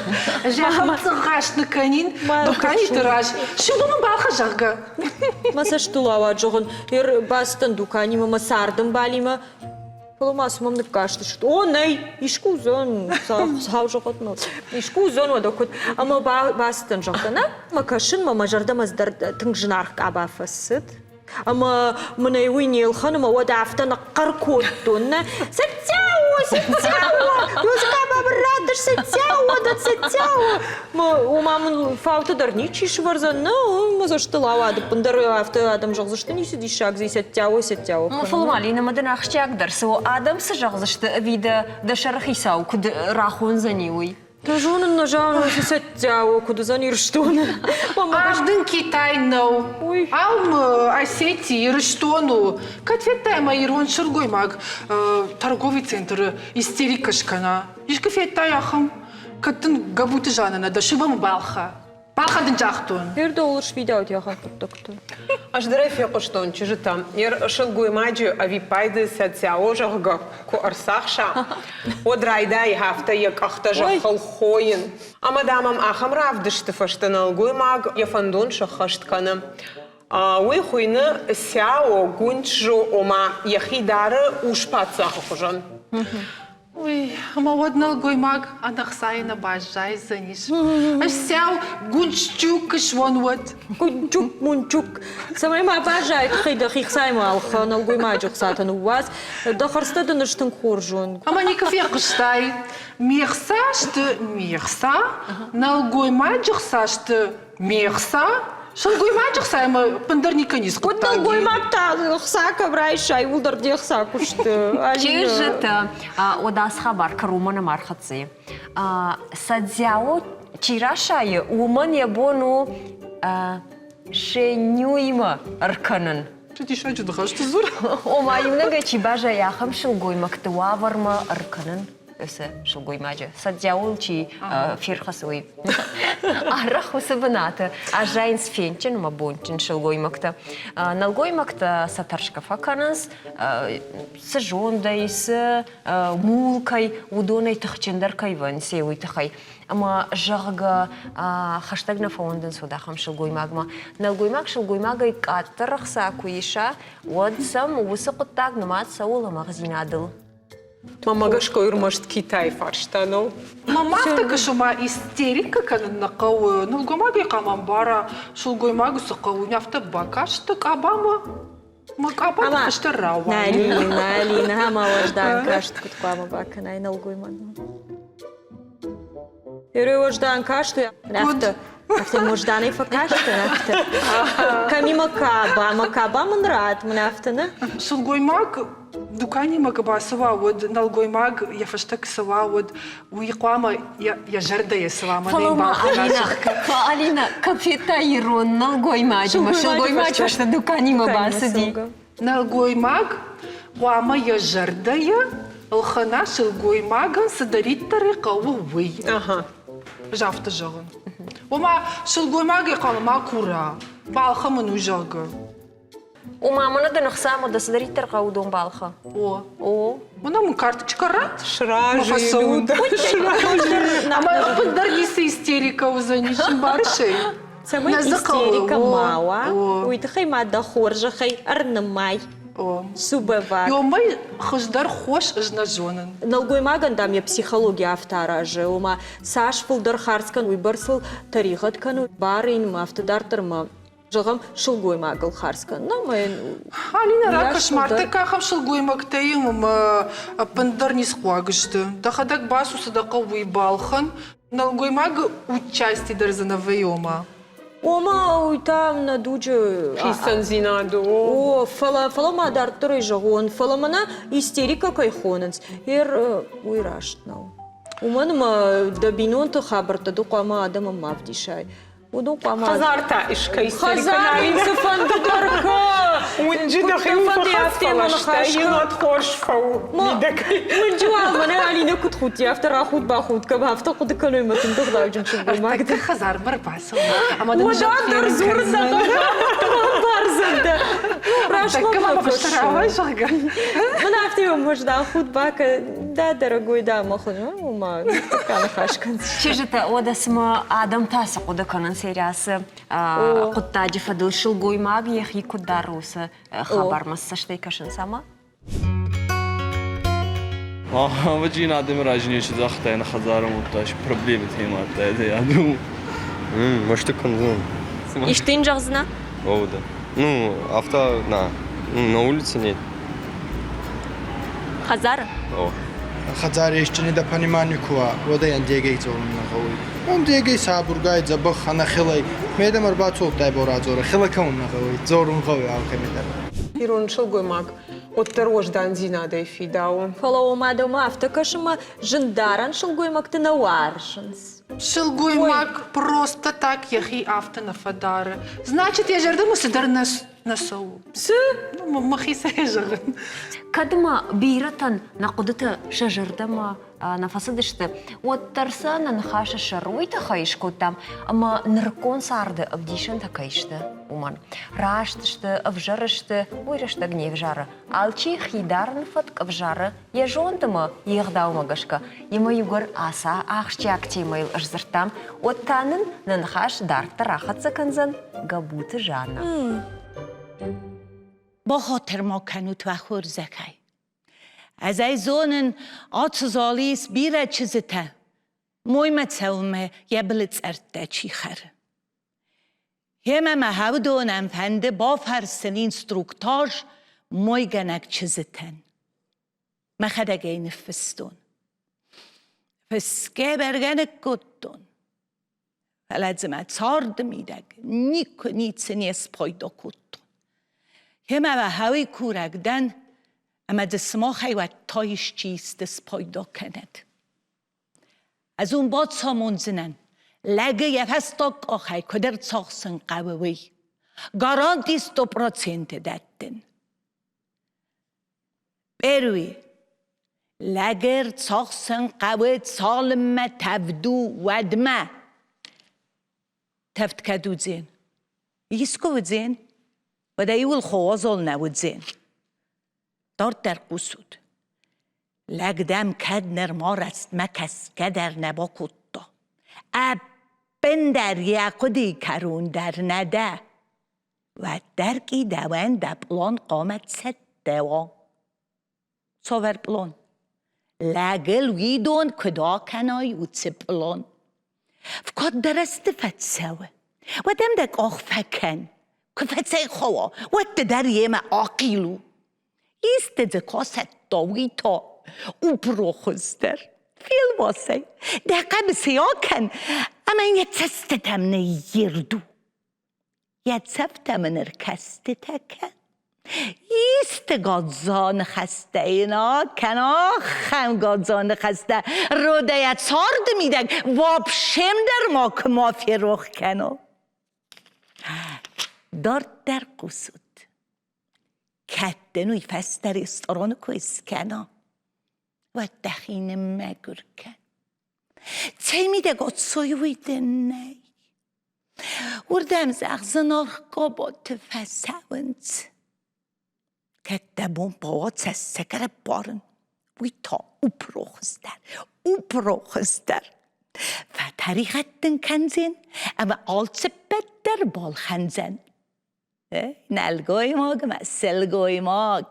Зӕгъӕм, цъыгъгъаст ныккӕнин дуканиты раз. Сылгоймаг балхӕ, зӕгъгӕ.
Мӕ цӕстыл ауад, зӕгъын, ӕрбацыдтӕн дуканимӕ мӕ цардӕмбалимӕ. Фӕлӕ ма цы мӕм ныккастысты. О, нӕй, искуы уыдзӕн, сау зӕгъӕд мыл. Искуы уыдзӕн уӕдӕ куыд. Ӕмӕ бацыдтӕн, зӕгъгӕ, нӕ, мӕ кӕсын, мӕ зӕрдӕмӕ дӕр тынг зынаргъ къаба фӕцыд. Ӕмӕ мын ӕй уый не лхӕны, ӕмӕ уӕд афтӕ ныхъхъӕр кодтон, нӕ, Сӕттӕуо, сӕттӕуо, Розыкъа мын раттыс, сӕттӕуо, дӕ сӕттӕуо. Ома мын фауты дӕр ничи сывӕрдзӕн, нӕ, мӕ цӕстыл ауад, ӕппындӕр афтӕ адӕм зӕгъдзысты, ницы диссаг дзы сӕттӕуо, сӕттӕуо.
Фӕлӕ ма Линӕ, дын ахсджиагдӕр цы у, адӕм цы зӕгъдзысты ӕви дӕ дӕ сӕрыхицау куыд рахондзӕни, уый?
Нӕ зонын, нӕ зонын, цы цӕттӕ у, куыд уыдзӕн Ирыстоны.
Ӕз дын Китай нӕу. Ам Осети, Ирыстон у. Кӕд федтай ӕмӕ ирон сылгоймаг торговый центры истерикӕ скӕна? Искуы федтай ахӕм? Кӕд дын Габуты Жанна нӕ дӕ сывӕм балхӕ. Балхӕ дын загътон.
Ердоулы сфидаут ахӕм хъуыддӕгты.
Ӕз дӕр ӕй фехъуыстон чызджытӕм. Йе сылгоймаджы ӕвиппайды сӕцӕо, зӕгъгӕ, куы ӕрцахса, уӕд райдайы афтӕ йӕ къӕхтӕ зӕххыл хойын. Ӕмӕ, дам, ӕм ахӕм равдысты фӕстӕ нӕлгоймаг йӕ фӕндон сӕххӕст кӕны. Уый хуыйны Сяо Гунчжо, ома йӕхи дары ус-паддзахы хуызӕн.
Уый, ӕмӕ уӕд нӕлгоймаг ӕнӕхцайы нӕ баззайдзӕнис. Ӕссӕу гунччук суон уӕд.
Гунччук, мунчук. Цӕмӕй ма баззайы тыххӕй дӕхи хцайы ма ӕлхӕ, нӕлгоймаджы хцатӕ ныууадз. Дӕ хӕрзтӕ дын ӕз тынг хорз уон.
Ӕмӕ никуы фехъуыстай, ме хца сты ме хца, нӕлгоймаджы хца сты Ме хца? Сылгоймаджы хца ӕмӕ ӕппындӕр никӕй ницы
Куыд нӕлгоймаг та хца кӕм райсай, уылдӕр де хца куысты.
Чызджытӕ, уӕд ацы хабар кӕронмӕ нӕма ӕрхӕццӕ. Садзяо чи расайы, уымӕн йӕ бон у шенюимӕ ӕркӕнын.
Цы диссаджы ныхӕсты дзур.
Ома иунӕгӕй чи баззайы, ахӕм сылгоймӕгты уавӕрмӕ ӕркӕнын. уыцы сылгоймаджы садзӕуыл чи ферхӕцы, уый. Арӕх уыцы бынаты аззайынц фендджын ӕмӕ бонджын сылгоймӕгтӕ. Нӕлгоймӕгтӕ сӕ тӕрсгӕ фӕкӕнынц, цы зондӕй, цы мулкӕй, уыдонӕй тыхджындӕр кӕй вӕййынц, уый тыххӕй. Ӕмӕ, зӕгъгӕ, хӕстӕг нӕ фӕуӕндынц уӕд ахӕм сылгоймагмӕ. Нӕлгоймаг сылгоймагӕй къаддӕр ӕхца куы иса, уӕд сӕм уыцы хъуыддаг нымад цӕуы лӕмӕгъдзинадыл.
Мамӕ гӕсгӕ ӕрмӕст Китайы фарста нӕу.
Мамӕ афтӕ кӕсы, ма истерикӕ кӕнын нӕ хъӕуы. Нӕлгоймагӕй хъуамӕ ӕмбара, сылгоймаг цы хъӕуы, афтӕ бакасты къабамӕ. Мӕ къаба фӕстӕ рауайы.
Нӕ, Алина, ӕмӕ уӕздан каст куыд хъуамӕ бакӕнай нӕлгоймагмӕ? Ерой уӕздан каст, афтӕ. Афтӕ уӕзданӕй фӕкастӕн, афтӕ. Кӕми мӕ каба, мӕ каба мын рат, мын афтӕ нӕ?
Сылгоймаг дуканимӕ куы бацӕуа, уӕд нӕлгоймаг йӕ фӕстӕ куы цӕуа, уӕд уый хъуамӕ йӕ зӕрдӕйы цӕуа мӕ
Фӕлӕ ма Алина, Алина, кӕм федта ирон нӕлгоймаджы, мӕ сылгоймаджы фӕстӕ дуканимӕ бацыди.
Нӕлгоймаг хъуамӕ йӕ зӕрдӕйы ӕлхӕна сылгоймагӕн цыдӕриддӕр ӕй хъӕуы, уый. Ӕз афтӕ зӕгъын. Ома, сылгоймагӕй хъуамӕ ма кура, балхӕ мын у, зӕгъгӕ.
Ома, мӕнӕ дын ӕхца ӕмӕ дӕ цыдӕриддӕр хъӕуы, уыдон балхӕ.
О.
О.
Мӕнӕ мын карточкӕ ратт.
Сразы
Ӕмӕ ӕппындӕр ницы истерикӕ уыдзӕнис, ӕмбарыс ӕй?
Цӕмӕй истерикӕ ма уа, уый тыххӕй ма дӕ хорзӕхӕй ӕрнымай. Субӕвӕг.
Ёмӕй хуыздӕр хос ӕз нӕ зонын.
Нӕлгоймагӕн, дам, йӕ психологи афтӕ аразы, ома цас фылдӕр хардз кӕн, уыйбӕрц ыл тӕригъӕд кӕны, бар ын ма афтӕ дарддӕр ма зӕгъӕм, сылгоймагыл хардз кӕнын ӕмӕ йын
Алина, ракӕс ма, ӕртӕккӕ ахӕм сылгоймӕгтӕй ӕмӕ ӕппындӕр ницы хъуаг сты. Дӕхӕдӕг бацу, цы дӕ хъӕуы, уый балхӕн. Нӕлгоймагы участи дӕр дзы нӕ вӕййы, ома.
Ома, уый та нӕ дуджы
хицӕндзинад у.
О, фӕлӕ, фӕлӕ ма дарддӕр ӕй зӕгъон, фӕлӕ мӕнӕ истерикӕ кӕй хонынц, ер уый раст нӕу. Уымӕн ӕмӕ дӕ бинонты хабӕрттӕ ды хъуамӕ адӕмӕн ма вдисай. Уыдон хъуамӕ
Хӕдзар та искӕй
Хӕдзар цыфӕнды дӕр кӕ.
Уынджы дӕхи фӕхӕц фӕласта, хорз фӕу мидӕгӕй.
Уынджы уал мӕнӕ Алинӕ куыд худти, афтӕ рахуд-бахуд кӕм, афтӕ хъуыды кӕной мӕ тынг ӕгъдауджын сылгоймаг.
Ӕртӕккӕ хӕдзармӕ ӕрбацӕуын ӕмӕ дын
Уӕдӕ дӕр дзурын нӕ бардзӕн дӕ. Раст мӕм
фӕкӕсы. зӕгъгӕ.
Мын афтӕ уӕздан худ бакӕ, да, дорогой, да, мӕ хуын, ома, ныхас кӕндзыстӕм.
Чызджытӕ, уӕдӕ цымӕ адӕм та цы хъуыды кӕнынц Ерӕсы хъуыддаджы фӕдыл сылгоймаг йӕхи куыд дары уыцы хабармӕ цӕстӕй кӕсынц ӕмӕ?
Ӕвӕджиан адӕмы рази не сыздӕхтӕй нӕ хӕдзары уыдта проблемы темӕтӕ, я думаю.
Мӕсты кӕндзӕн.
Исты йын зӕгъдзынӕ?
О, да. Ну, авто, на, на улице нет.
Хӕдзары?
О.
Хӕдзари исчи недопонимание ку уа, уӕд ӕй ӕндегӕй дзорун нӕ гъӕуй. Ӕндегӕй сабургай, дзӕбӕх, ӕнӕхилӕй. Медӕмӕ ӕрбацудтӕй борадзорӕ, хилӕ кӕун нӕ гъӕуй, дзорун гъӕуй алкӕми дӕр.
Ирон сылгоймаг уӕддӕр уӕздандзинадӕй фидауы.
Фӕлӕ уымӕ дӕумӕ афтӕ кӕсы мӕ зындарӕн сылгоймӕгты нӕ уарзынц.
Сылгоймаг просто так йӕхи афтӕ нӕ фӕдары. Значит, йӕ зӕрдӕмӕ цыдӕр нӕ нӕ цӕуы.
Цы?
Мӕхицӕй зӕгъын.
Кӕд ма бирӕтӕн нӕ хъуыдытӕ сӕ зӕрдӕмӕ нӕ фӕцыдысты, уӕддӕр сӕ нӕ ныхасы сӕр уый тыххӕй скодтам, ӕмӕ нырыккон царды ӕвдисӕнтӕ кӕй сты, уымӕн. Раст сты, ӕвзӕр сты, уый рӕстӕг не взары. Алчи хи дарыны фӕтк ӕвзары йӕ зонд ӕмӕ йе гъдаумӕ гӕсгӕ. Ӕмӕ иугӕр ацы ахсджиаг темӕйыл ӕсдзырдтам, уӕд та нын нӕ ныхас дарддӕр ахӕццӕ кӕндзӕн Гӕбуты Жаннӕ.
Бахатыр ма кӕнут уӕ хорзӕхӕй.
Ӕз ӕй зонын, ацы залы ис бирӕ чызджытӕ, моймӕ цӕуынмӕ йӕ былы цъӕрттӕ чи хӕры. Гъемӕ мӕ уыдонӕн фӕнды бафӕрсын инструктаж мойгӕнӕг чызджытӕн. Мӕхӕдӕг ӕй ныффыстон. Фысгӕ бӕргӕ ныккодтон, фӕлӕ дзы мӕ царды мидӕг никуы ницы не спайда кодтон. Гъемӕ мӕ хауи курӕг дӕн, ӕмӕ дзы сымахӕй уӕд та исчи исты спайда кӕнӕд. Ӕз уын бацамондзынӕн, лӕгы йӕ фӕстаг къахӕй куыд ӕрцахсын хъӕуы, уый. Гаранти 100% дӕттын. Первый. Лӕгы рцахсын хъӕуы цалынмӕ тӕвд у, уӕдмӕ. Тӕвд кӕд уыдзӕн? Искуы уыдзӕн? Уӕдӕ иуыл хоозол нӕ уыдзӕн. Дарддӕр хъусут. Лӕг дӕм кӕд нырма рӕстмӕ кӕсгӕ дӕр нӕ бакодта. Ӕппындӕр йӕ хъуыдыйы кӕрон дӕр нӕ дӕ. Уӕддӕр ки дӕуӕн дӕ пълон хъуамӕ цӕттӕ уа. Цавӕр пълон? Лӕгыл уидон куыд акӕнай, уыцы пълон. Вкоддӕр ӕзты фӕцӕуы, уӕд ӕм дӕ къах фӕкӕн. Куы фӕцӕйхауа, уӕд ды дӕр йемӕ ахъил у. Исты дзы касӕтта, уый та упро хуыздӕр. Фелвасӕй, дӕ хъӕбысы акӕн ӕмӕ йын йӕ цӕстытӕм ныййирд у. Йӕ цӕфтӕ мын ӕркӕстытӕ кӕн. Исты гадза ныхӕстӕ йын акӕн, ахӕм гадза ныхӕстӕ, родӕйӕ царды мидӕг вообще дӕр ма куы ма ферох кӕно. Дарддӕр хъусут. Кӕд дын уый фӕстӕ рестораны кой скӕна, уӕд дӕхи ныммӕгуыр кӕн. Цӕй мидӕг отсой уый дын нӕй. Уырдӕм зӕгъ зынаргъ къоботы фӕцӕуынц. Кӕд дӕ бон бауа цӕссыг ӕрӕппарын, уый та упро хуыздӕр, упро хуыздӕр. Фӕтӕригъӕд дын кӕндзӕн ӕмӕ алцыппӕт дӕр балхӕндзӕн. Нӕлгоймаг ӕмӕ сылгоймаг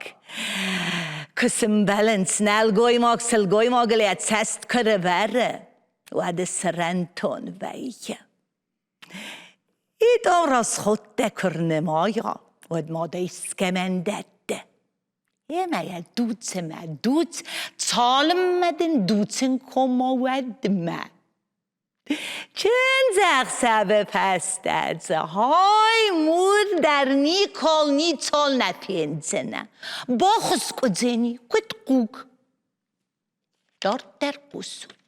куы сымбӕлынц, нӕлгоймаг сылгоймагыл йӕ цӕст куы рывӕры, уӕд срӕнтон вӕййы. Итон расходтӕ куы рнымайа, уӕд ма дӕ искӕмӕн дӕтты. Ӕмӕ йӕ дуцмӕ дуц, цалынмӕ дын дуцын кома, уӕдмӕ. Чындзӕхсӕвы фӕстӕ дзы хай мур дӕр никол ницол нӕ фендзынӕ. Бахуыскъуыдзӕни, куыд хъуг. Дарддӕр хъусут.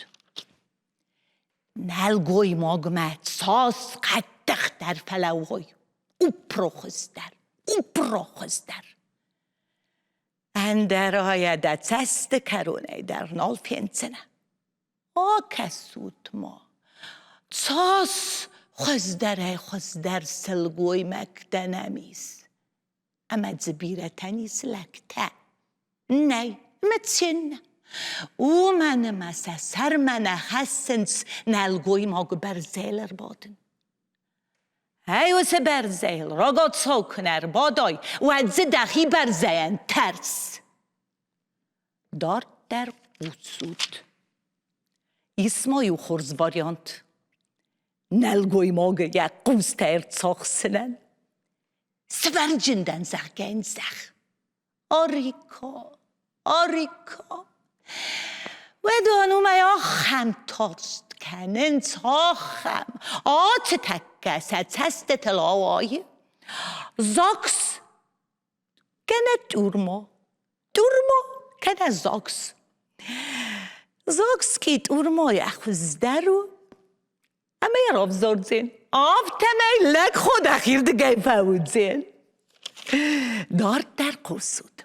Нӕлгоймагмӕ цас хъӕддыхдӕр фӕлӕууой, упро хуыздӕр, упро хуыздӕр. Ӕндӕрайӕ дӕ цӕсты кӕронӕй дӕр нал фендзынӕ. Акӕсут-ма, цас хуыздӕрӕй-хуыздӕр сылгоймӕгтӕ нӕм ис. Ӕмӕ дзы бирӕтӕн ис лӕгтӕ. Нӕй, ӕмӕ ценнӕ. Уымӕн ӕмӕ сӕ сӕрмӕ нӕ хӕссынц нӕлгоймаг бӕрзӕйыл ӕрбадын. Ӕй уыцы бӕрзӕйыл рагацау куы нӕ ӕрбадай, уӕд дзы дӕхи бӕрзӕйӕн тӕрс. Дарддӕр хъусут. Ис ма иу хорз вариант. Нӕлгоймагы йӕ хъустӕ ӕрцахсынӕн. Сывӕрджын дӕн, зӕгъгӕ йын зӕгъ. Арико, Арико. Уыдон уымӕй ахӕм тарст кӕнынц, ахӕм. Ацы тӕккӕ сӕ цӕстытыл ауайы. ЗАГС кӕнӕ тюрьма. Тюрьма кӕнӕ ЗАГС. ЗАГС-ки тюрьмайӕ хуыздӕр у, ӕмӕ йӕ равзардзӕн. Афтӕмӕй лӕг ходӕхирдыгӕй фӕуыдзӕн. Дарддӕр хъусут.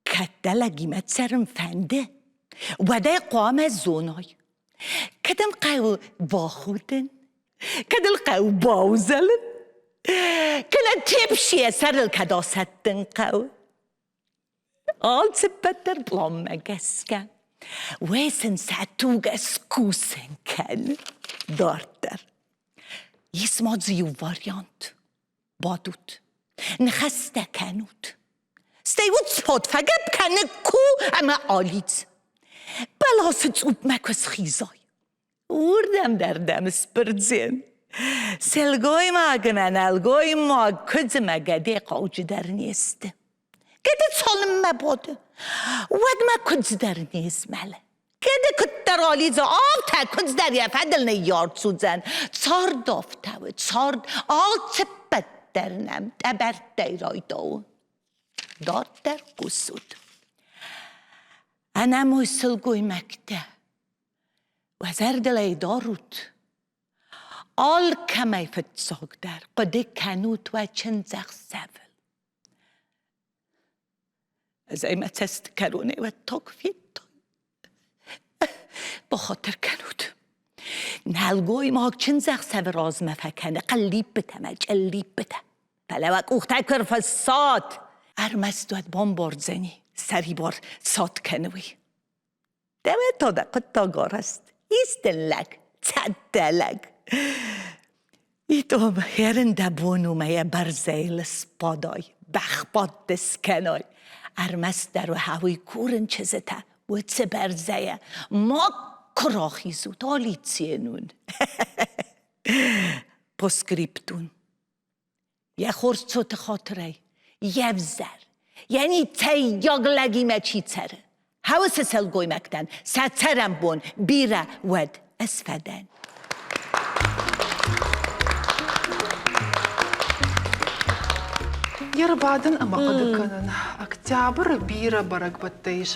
Кӕд дӕ лӕгимӕ цӕрын фӕнды, уӕд ӕй хъуамӕ зоной. Кӕд ӕм хъӕуы бахудын, кӕд ыл хъӕуы баузӕлын, кӕнӕ тепси йӕ сӕрыл кӕд асӕттын хъӕуы. Алцыппӕт дӕр пъланмӕ гӕсгӕ. Уӕ сын сӕ туг скусын кӕн дарддӕр. Ис ма дзы иу вариант. Бадут, ныхӕстӕ кӕнут. Стӕй уыцфот фӕгӕпп кӕны ку ӕмӕ алидз. Бӕласы цъупмӕ куы схизай, уырдӕм дӕр дӕм сбырдзӕн. Сӕлгоймаг ӕмӕ нӕлгоймаг куыдз ӕмӕ гӕде хъауджыдӕр не сты. Гӕды цалынмӕ бады, уӕдмӕ куыдз дӕр не змӕлы. Гӕды куыддӕр алидза, афтӕ куыдз дӕр йӕ фӕдыл ныййарц уыдзӕн. Цард афтӕ у, цард алцыппӕт дӕр нӕм тъӕбӕрттӕй райдауы. Дарддӕр хъусут. Ӕнӕмой сылгоймӕгтӕ, уӕ зӕрдыл ӕй дарут, алкӕмӕй фыццагдӕр хъуыды кӕнут уӕ чындзӕхсӕвыл. Ӕз ӕй мӕ цӕст кӕронӕй уӕд тог федтон. Бахатыр кӕнут. Нӕлгоймаг чындзӕхсӕвы размӕ фӕкӕны хъыллиппытӕ мӕ чъыллиппытӕ. Фӕлӕ уӕ къухтӕ куы ӕрфӕссат, ӕрмӕст уӕд бамбардзӕни, сӕрибар цот кӕны уый. Дӕуӕ та дӕ хъуыддаг арӕзт, исты лӕг, цӕттӕ лӕг. Итом хӕрын дӕ бон у мӕ йӕ бӕрзӕйыл сбадай, бӕхбадт скӕнай. Ӕрмӕстдӕр уӕ курын чызджытӕ, уыцы бӕрзӕйӕ ма куы рахизут, алидзен уын. Постскриптум. Йӕ хорз цоты хатырӕй, йе взӕр, йӕ ницӕййаг лӕгимӕ чи цӕры, хӕуыцы сылгоймӕгтӕн сӕ цӕрӕнбон бирӕ уӕд ӕз фӕдӕн.
Йе рбадын ӕмӕ хъуыды кӕнын. Октябры бирӕ бӕрӕгбӕттӕ ис.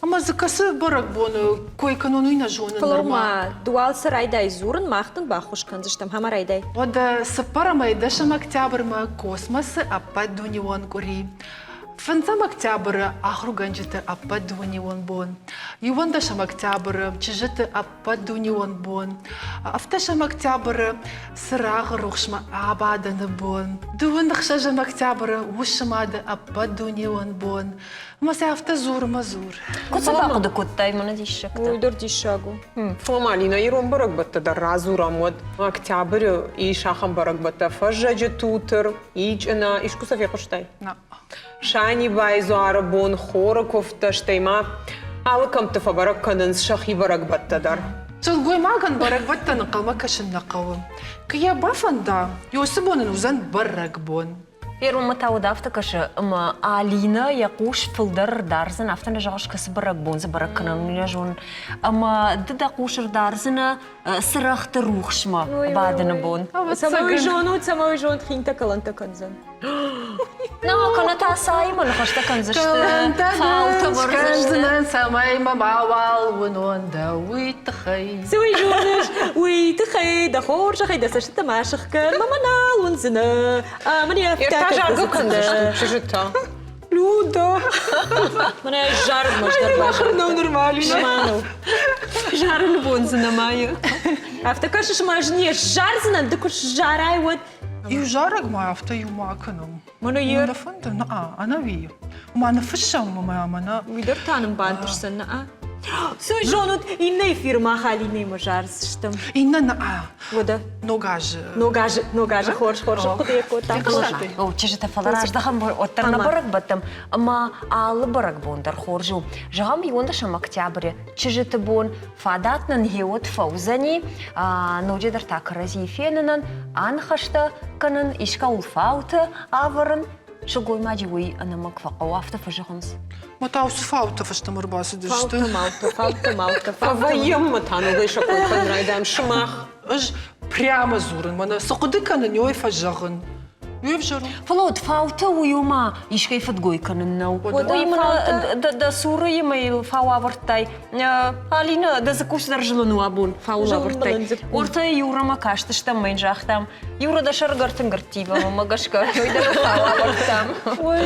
Ӕмӕ дзы кӕцы бӕрӕгбоны кой кӕнон, уый нӕ зонын
Фӕлӕ ма ды уал цы райдай дзурын, мах дын баххуыс кӕндзыстӕм. Ӕмӕ райдай.
Уӕдӕ цыппӕрӕмӕй дӕсӕм октябрмӕ космосы ӕппӕтдунеон къуыри. Фӕндзӕм октябры ахуыргӕнджыты ӕппӕтдунеон бон. Иуӕндӕсӕм октябры чызджыты ӕппӕтдунеон бон. Ӕвддӕсӕм октябры цырагъы рухсмӕ абадыны бон. Дыууын ӕхсӕзӕм октябры усы мады ӕппӕтдунеон бон. Ӕмӕ сӕ афтӕ дзур ӕмӕ дзур.
Куыд сӕ бахъуыды кодтай, мӕнӕ диссӕгтӕ?
Уый дӕр диссаг у.
Фӕлӕ ма Алинӕ, ирон бӕрӕгбӕттӕ дӕр радзурӕм уӕд. Октябры ис ахӕм бӕрӕгбӕттӕ фӕззӕджы тутыр, ичъына. Искуы сӕ фехъуыстай? Санибайы дзуары бон, хоры куывдтӕ, стӕй ма алы кӕмтты фӕбӕрӕг кӕнынц сӕхи бӕрӕгбӕттӕ дӕр.
Сылгоймагӕн бӕрӕгбӕттӕ ӕнхъӕлмӕ кӕсын нӕ хъӕуы. Куы йӕ бафӕнда, уыцы бон ын уыдзӕн бӕрӕгбон.
Перумӕ та уӕд афтӕ кӕсы, ӕмӕ Алинӕ йӕ хъус фылдӕр ӕрдардзӕн, афтӕ нӕ зӕгъыс, кӕцы бӕрӕгбон дзы бӕрӕг кӕнӕн, уый нӕ зонын. Ӕмӕ ды дӕ хъус ӕрдардзынӕ цырӕгъты рухсмӕ бадыны бон.
Цӕмӕй уый зонут, цӕмӕй уый зонут, хинтӕ-кӕлӕнтӕ кӕндзӕн.
Нӕ, кӕнӕ та цаимӕ ныхӕстӕ кӕндзысты, фаутӕ вӕрдзысты.
цӕмӕй мӕ мауал уынон дӕ уый тыххӕй.
Цы уый зоныс, уый тыххӕй дӕ хорзӕхӕй дӕ цӕстытӕ ма сыхгӕн, мӕ мӕ нал уындзынӕ. Мӕнӕ афтӕ
заргӕ кӕндзысты чызджытӕ. Люда!
Мӕнӕ зарынмӕ дӕр
бахырнау нормально. Зарыны бон дзы нӕма и.
Афтӕ кӕсыс ӕмӕ ӕз не сзардзынӕн, ды куы сзарай, уӕд
Иу зарӕг ма афтӕ иу ма кӕнӕм.
Мӕнӕ йе
Нӕ фӕнды, нӕ, ӕнӕуи. Ма ныффыссӕм ӕмӕ мӕнӕ.
Уый дӕр та нын бантысдзӕн, нӕ? Цы зонут, иннӕ эфиры мах Алинӕимӕ зардзыстӕм.
Иннӕ нӕ.
Уӕдӕ.
Ног азы.
Ног азы, ног азы хорз, хорз хъуыды кодтам.
О, чызджытӕ, фӕлӕ раздӕхӕм уӕддӕр нӕ бӕрӕгбӕттӕм ӕмӕ алы бӕрӕгбон дӕр хорз у. Зӕгъӕм, иуӕндӕсӕм октябры чызджыты бон фадат нын гъеуӕд фӕуыдзӕни, ноджыдӕр та кӕрӕдзийы фенынӕн, аныхӕстӕ кӕнын, искӕуыл фаутӕ ӕвӕрын. Сылгоймаджы уый ӕнӕмӕнг фӕхъӕуы, афтӕ фӕзӕгъынц.
Мӕ та уыцы фаутӕ фӕстӕмӕ ӕрбацыдысты.
Фаутӕ, маутӕ, фаутӕ, маутӕ.
Фӕвӕййӕм ма та ногӕй сӕ кой кӕнын райдайӕм сымах.
Ӕз прямо дзурын, мӕнӕ цы хъуыды кӕнын, уый фӕзӕгъын. Уе взӕр у.
Фӕлӕ уӕд фаутӕ уый ома искӕй фыдгой кӕнын нӕу. Уый мын дӕ цуры йыл фау авӕрдтай. Алина, дӕ дзыкку цыдӕр зылын у абон, фау авӕрдтай. Уӕртӕ Юрамӕ кастыстӕм мӕ йын загътам, Юра, дӕ сӕргӕр тынг ӕрттивы, мӕ гӕсгӕ, уый дӕр фау авӕрдтам.
Ой,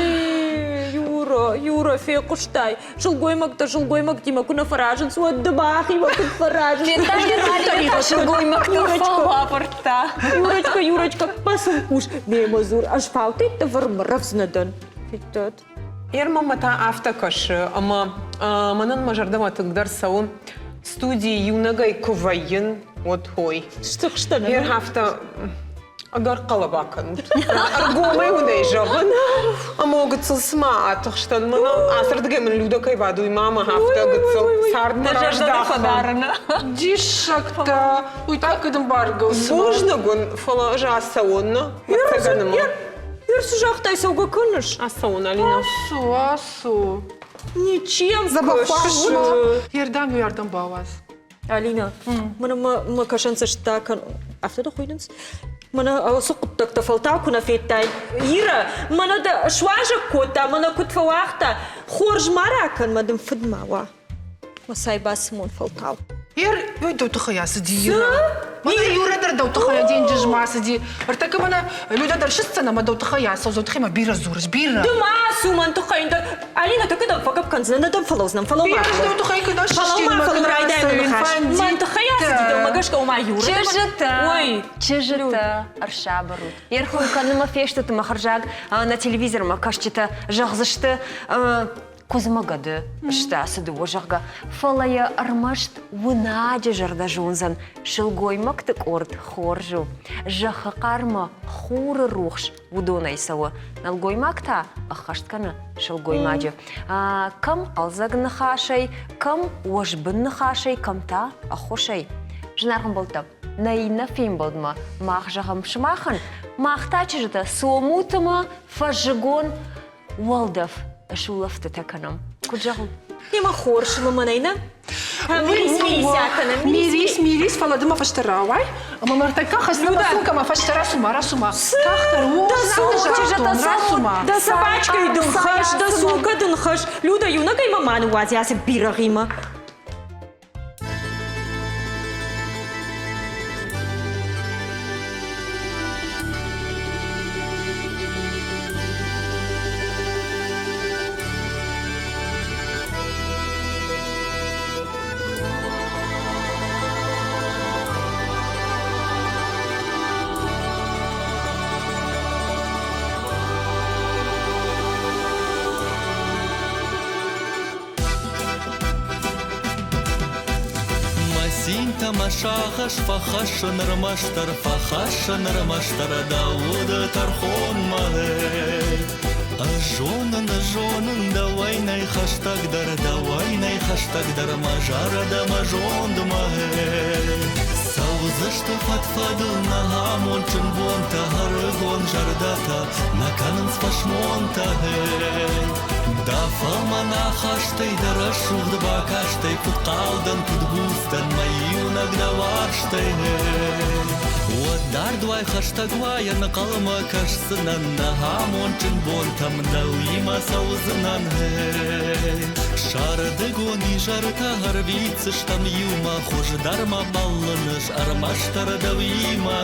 Юра, Юра, фехъуыстай, сылгоймӕгтӕ сылгоймӕгтимӕ куы нӕ фӕразынц, уӕд ды махимӕ куыд фӕразыс?
Федтай, сылгоймӕгтӕ фау авӕрдта.
Юрочка, Юрочка, басым хъус, мемӕ дзур, ӕз фаутӕтты вӕрмӕ рӕвдз нӕ дӕн. Федтат?
Ермамӕ та афтӕ кӕсы, ӕмӕ мӕнӕн мӕ зӕрдӕмӕ тынгдӕр цӕуы студийы иунӕгӕй куы вӕййын, уӕд хой.
Стыхстӕн.
Ер афтӕ. Ӕгӕр хъӕлӕба кӕнут. Ӕргомӕй уын ӕй зӕгъын. Ӕмӕ гыццыл цыма атыхстӕн. Мӕнӕ ацырдыгӕй мын Люда кӕй бадуй, мама, афтӕ гыццыл цардмӕ раздахын.
Диссӕгтӕ! Уый та куыд ӕмбаргӕ у?
Бузныг уын, фӕлӕ ӕз ацӕуон, нӕ? Ӕцӕгӕнымӕ.
Ер цы загътай, цӕугӕ кӕныс?
Ацӕуон, Алина.
Ацу, ацу.
Ничем
кӕсы. Ердӕм уӕрдӕм бауадз.
Алина, мӕнӕ мӕ кӕсӕнцӕстытӕ кӕн, афтӕ дӕ хуыйнынц? Мӕнӕ ацы хъуыддӕгтӕ фӕлтау куы нӕ федтай. Ира, мӕнӕ дӕ суазӕг кодта, мӕнӕ куыд фӕуагъта. Хорз ма ракӕн, мӕ дын фыд ма уа. Мӕ цай бацымон фӕлтау.
Ер, ой, дӕу тыххӕй ацыди Ира. Мӕнӕ Юра дӕр дӕу тыххӕй денджызмӕ ацыди. Ӕртӕккӕ мӕнӕ Люда дӕр сыстдзӕн ӕмӕ дӕу тыххӕй ацӕудзӕн, тыххӕй мӕ бирӕ дзурыс, бирӕ.
Ды ма ацу мӕн тыххӕй ӕндӕр. Алина, тӕккӕ дӕм фӕгӕпп кӕндзынӕ, нӕ дӕм фӕлӕудзынӕн, фӕлӕуу ма.
Дӕу тыххӕй куы нӕ
Фӕлӕуу ма, фӕлӕуу райдайӕн ныхас. Мӕн тыххӕй ацыди, дӕумӕ гӕсгӕ ома Юра.
Чызджытӕ,
Ой,
чызджытӕ, ӕрсабыр ут. Йе рхуым кӕнынмӕ фестут ӕмӕ хӕрзаг нӕ телевизормӕ кӕсджытӕ зӕгъдзысты, куыдзмӕ гӕды сты ацы дыууӕ, зӕгъгӕ. Фӕлӕ йӕ ӕрмӕст уынаджы зӕрдӕ зондзӕн, сылгоймӕгты къорд хорз у. Зӕххы хъармы хуры рухс уыдонӕй цӕуы. Нӕлгоймаг та ӕххӕст кӕны сылгоймаджы. Кӕм хъӕлдзӕг ныхасӕй, кӕм уӕзбын ныхасӕй, кӕм та ӕххуысӕй. Зынаргъ ӕмбӕлттӕ, нӕ иннӕ фембӕлдмӕ мах зӕгъӕм сымахӕн, мах та чызджытӕ цомут ӕмӕ фӕззыгон уӕлдӕф сулӕфтытӕ кӕнӕм. Куыд зӕгъут?
Ема хорз лымӕнӕй нӕ? Мирис, мирис акӕнӕм.
Мирис, мирис, фӕлӕ ды мӕ фӕстӕ рауай. Ӕмӕ мӕртӕккӕ хӕсны мӕ сумка мӕ фӕстӕ расума, расума. Тагъддӕр, о, загътон, расума.
Дӕ собачкӕй дын хӕс, дӕ сумка дын хӕс. Люда, иунӕгӕй мӕ ма ныууадз ацы бирӕгъимӕ.
Мӕ цинтӕ, мӕ сагъӕс фӕхӕссын ӕрмӕстдӕр, фӕхӕссын ӕрмӕстдӕр дӕ уды тӕрхонмӕ. Ӕз зонын, ӕз зонын, дӕуӕй нӕй хӕстӕгдӕр, дӕуӕй нӕй хӕстӕгдӕр мӕ зӕрдӕ, мӕ зондмӕ. Цӕудзысты фӕд-фӕдыл нӕ амондджын бонтӕ, ӕрыгон зӕрдӕтӕ нӕ кӕнынц фӕсмонтӕ. Дӕ фӕлмӕн ахастӕй, дӕ рӕсугъд бакастӕй куыд хъал дӕн, куыд буц дӕн мӕ иунӕг дӕ уарзтӕй. Уӕд дард уай, хӕстӕг уай, ӕнхъӕлмӕ кӕсдзынӕн нӕ амондджын бонтӕм, дӕуимӕ цӕудзынӕн. Сӕрдыгон изӕртӕ ӕрвитдзыстӕм иумӕ, хуыздӕр ма бӕллын ӕз ӕрмӕстдӕр дӕуимӕ.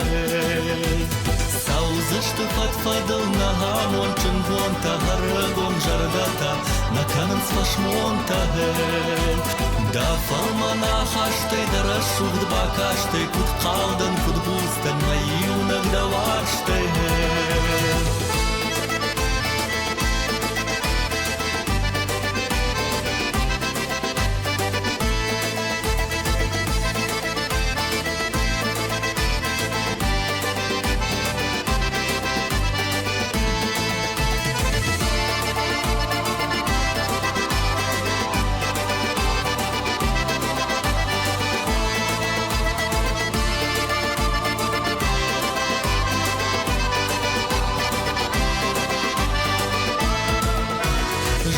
Цӕудзысты фӕд-фӕдыл нӕ амондджын бонтӕ, ӕрыгон зӕрдӕтӕ нӕ кӕнынц фӕсмонтӕ. Дӕ фӕлмӕн ахастӕй, дӕ рӕсугъд бакастӕй куыд хъал дӕн, куыд буц дӕн мӕ иунӕг дӕ уарзтӕй.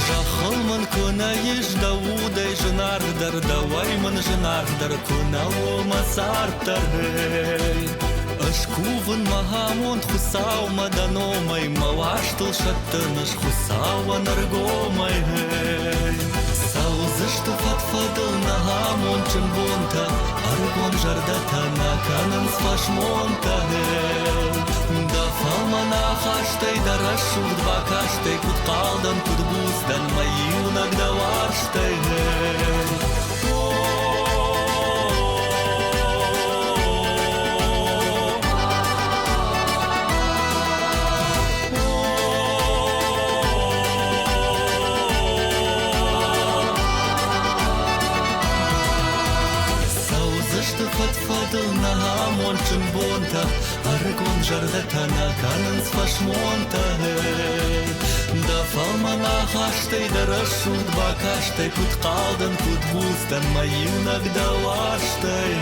Зӕххыл мын куы нӕ ис дӕ удӕй зынаргъдӕр, дӕуӕй мын зынаргъдӕр куы нӕ у мӕ цард дӕр. Ӕз кувын мӕ амонд Хуыцаумӕ дӕ номӕй, мӕ уарзтыл сӕттын ӕз Хуыцауӕн ӕргомӕй. Цӕудзысты фӕд-фӕдыл нӕ амондджын бонтӕ, ӕрыгон зӕрдӕтӕ нӕ кӕнынц фӕсмонтӕ. Дӕ фӕлмӕн ахастӕй, дӕ рӕсугъд бакастӕй куыд хъал дӕн, куыд буц дӕн мӕ иунӕг дӕ уарзтӕй. Цӕудзысты Цыдысты фӕд-фӕдыл нӕ амондджын бонтӕ, Ӕрыгон зӕрдӕтӕ нӕ кӕнынц фӕсмонтӕ. Дӕ фӕлмӕн ахастӕй, дӕ рӕсугъд бакастӕй Куыд хъал дӕн, куыд буц дӕн мӕ иунӕг дӕ уарзтӕй.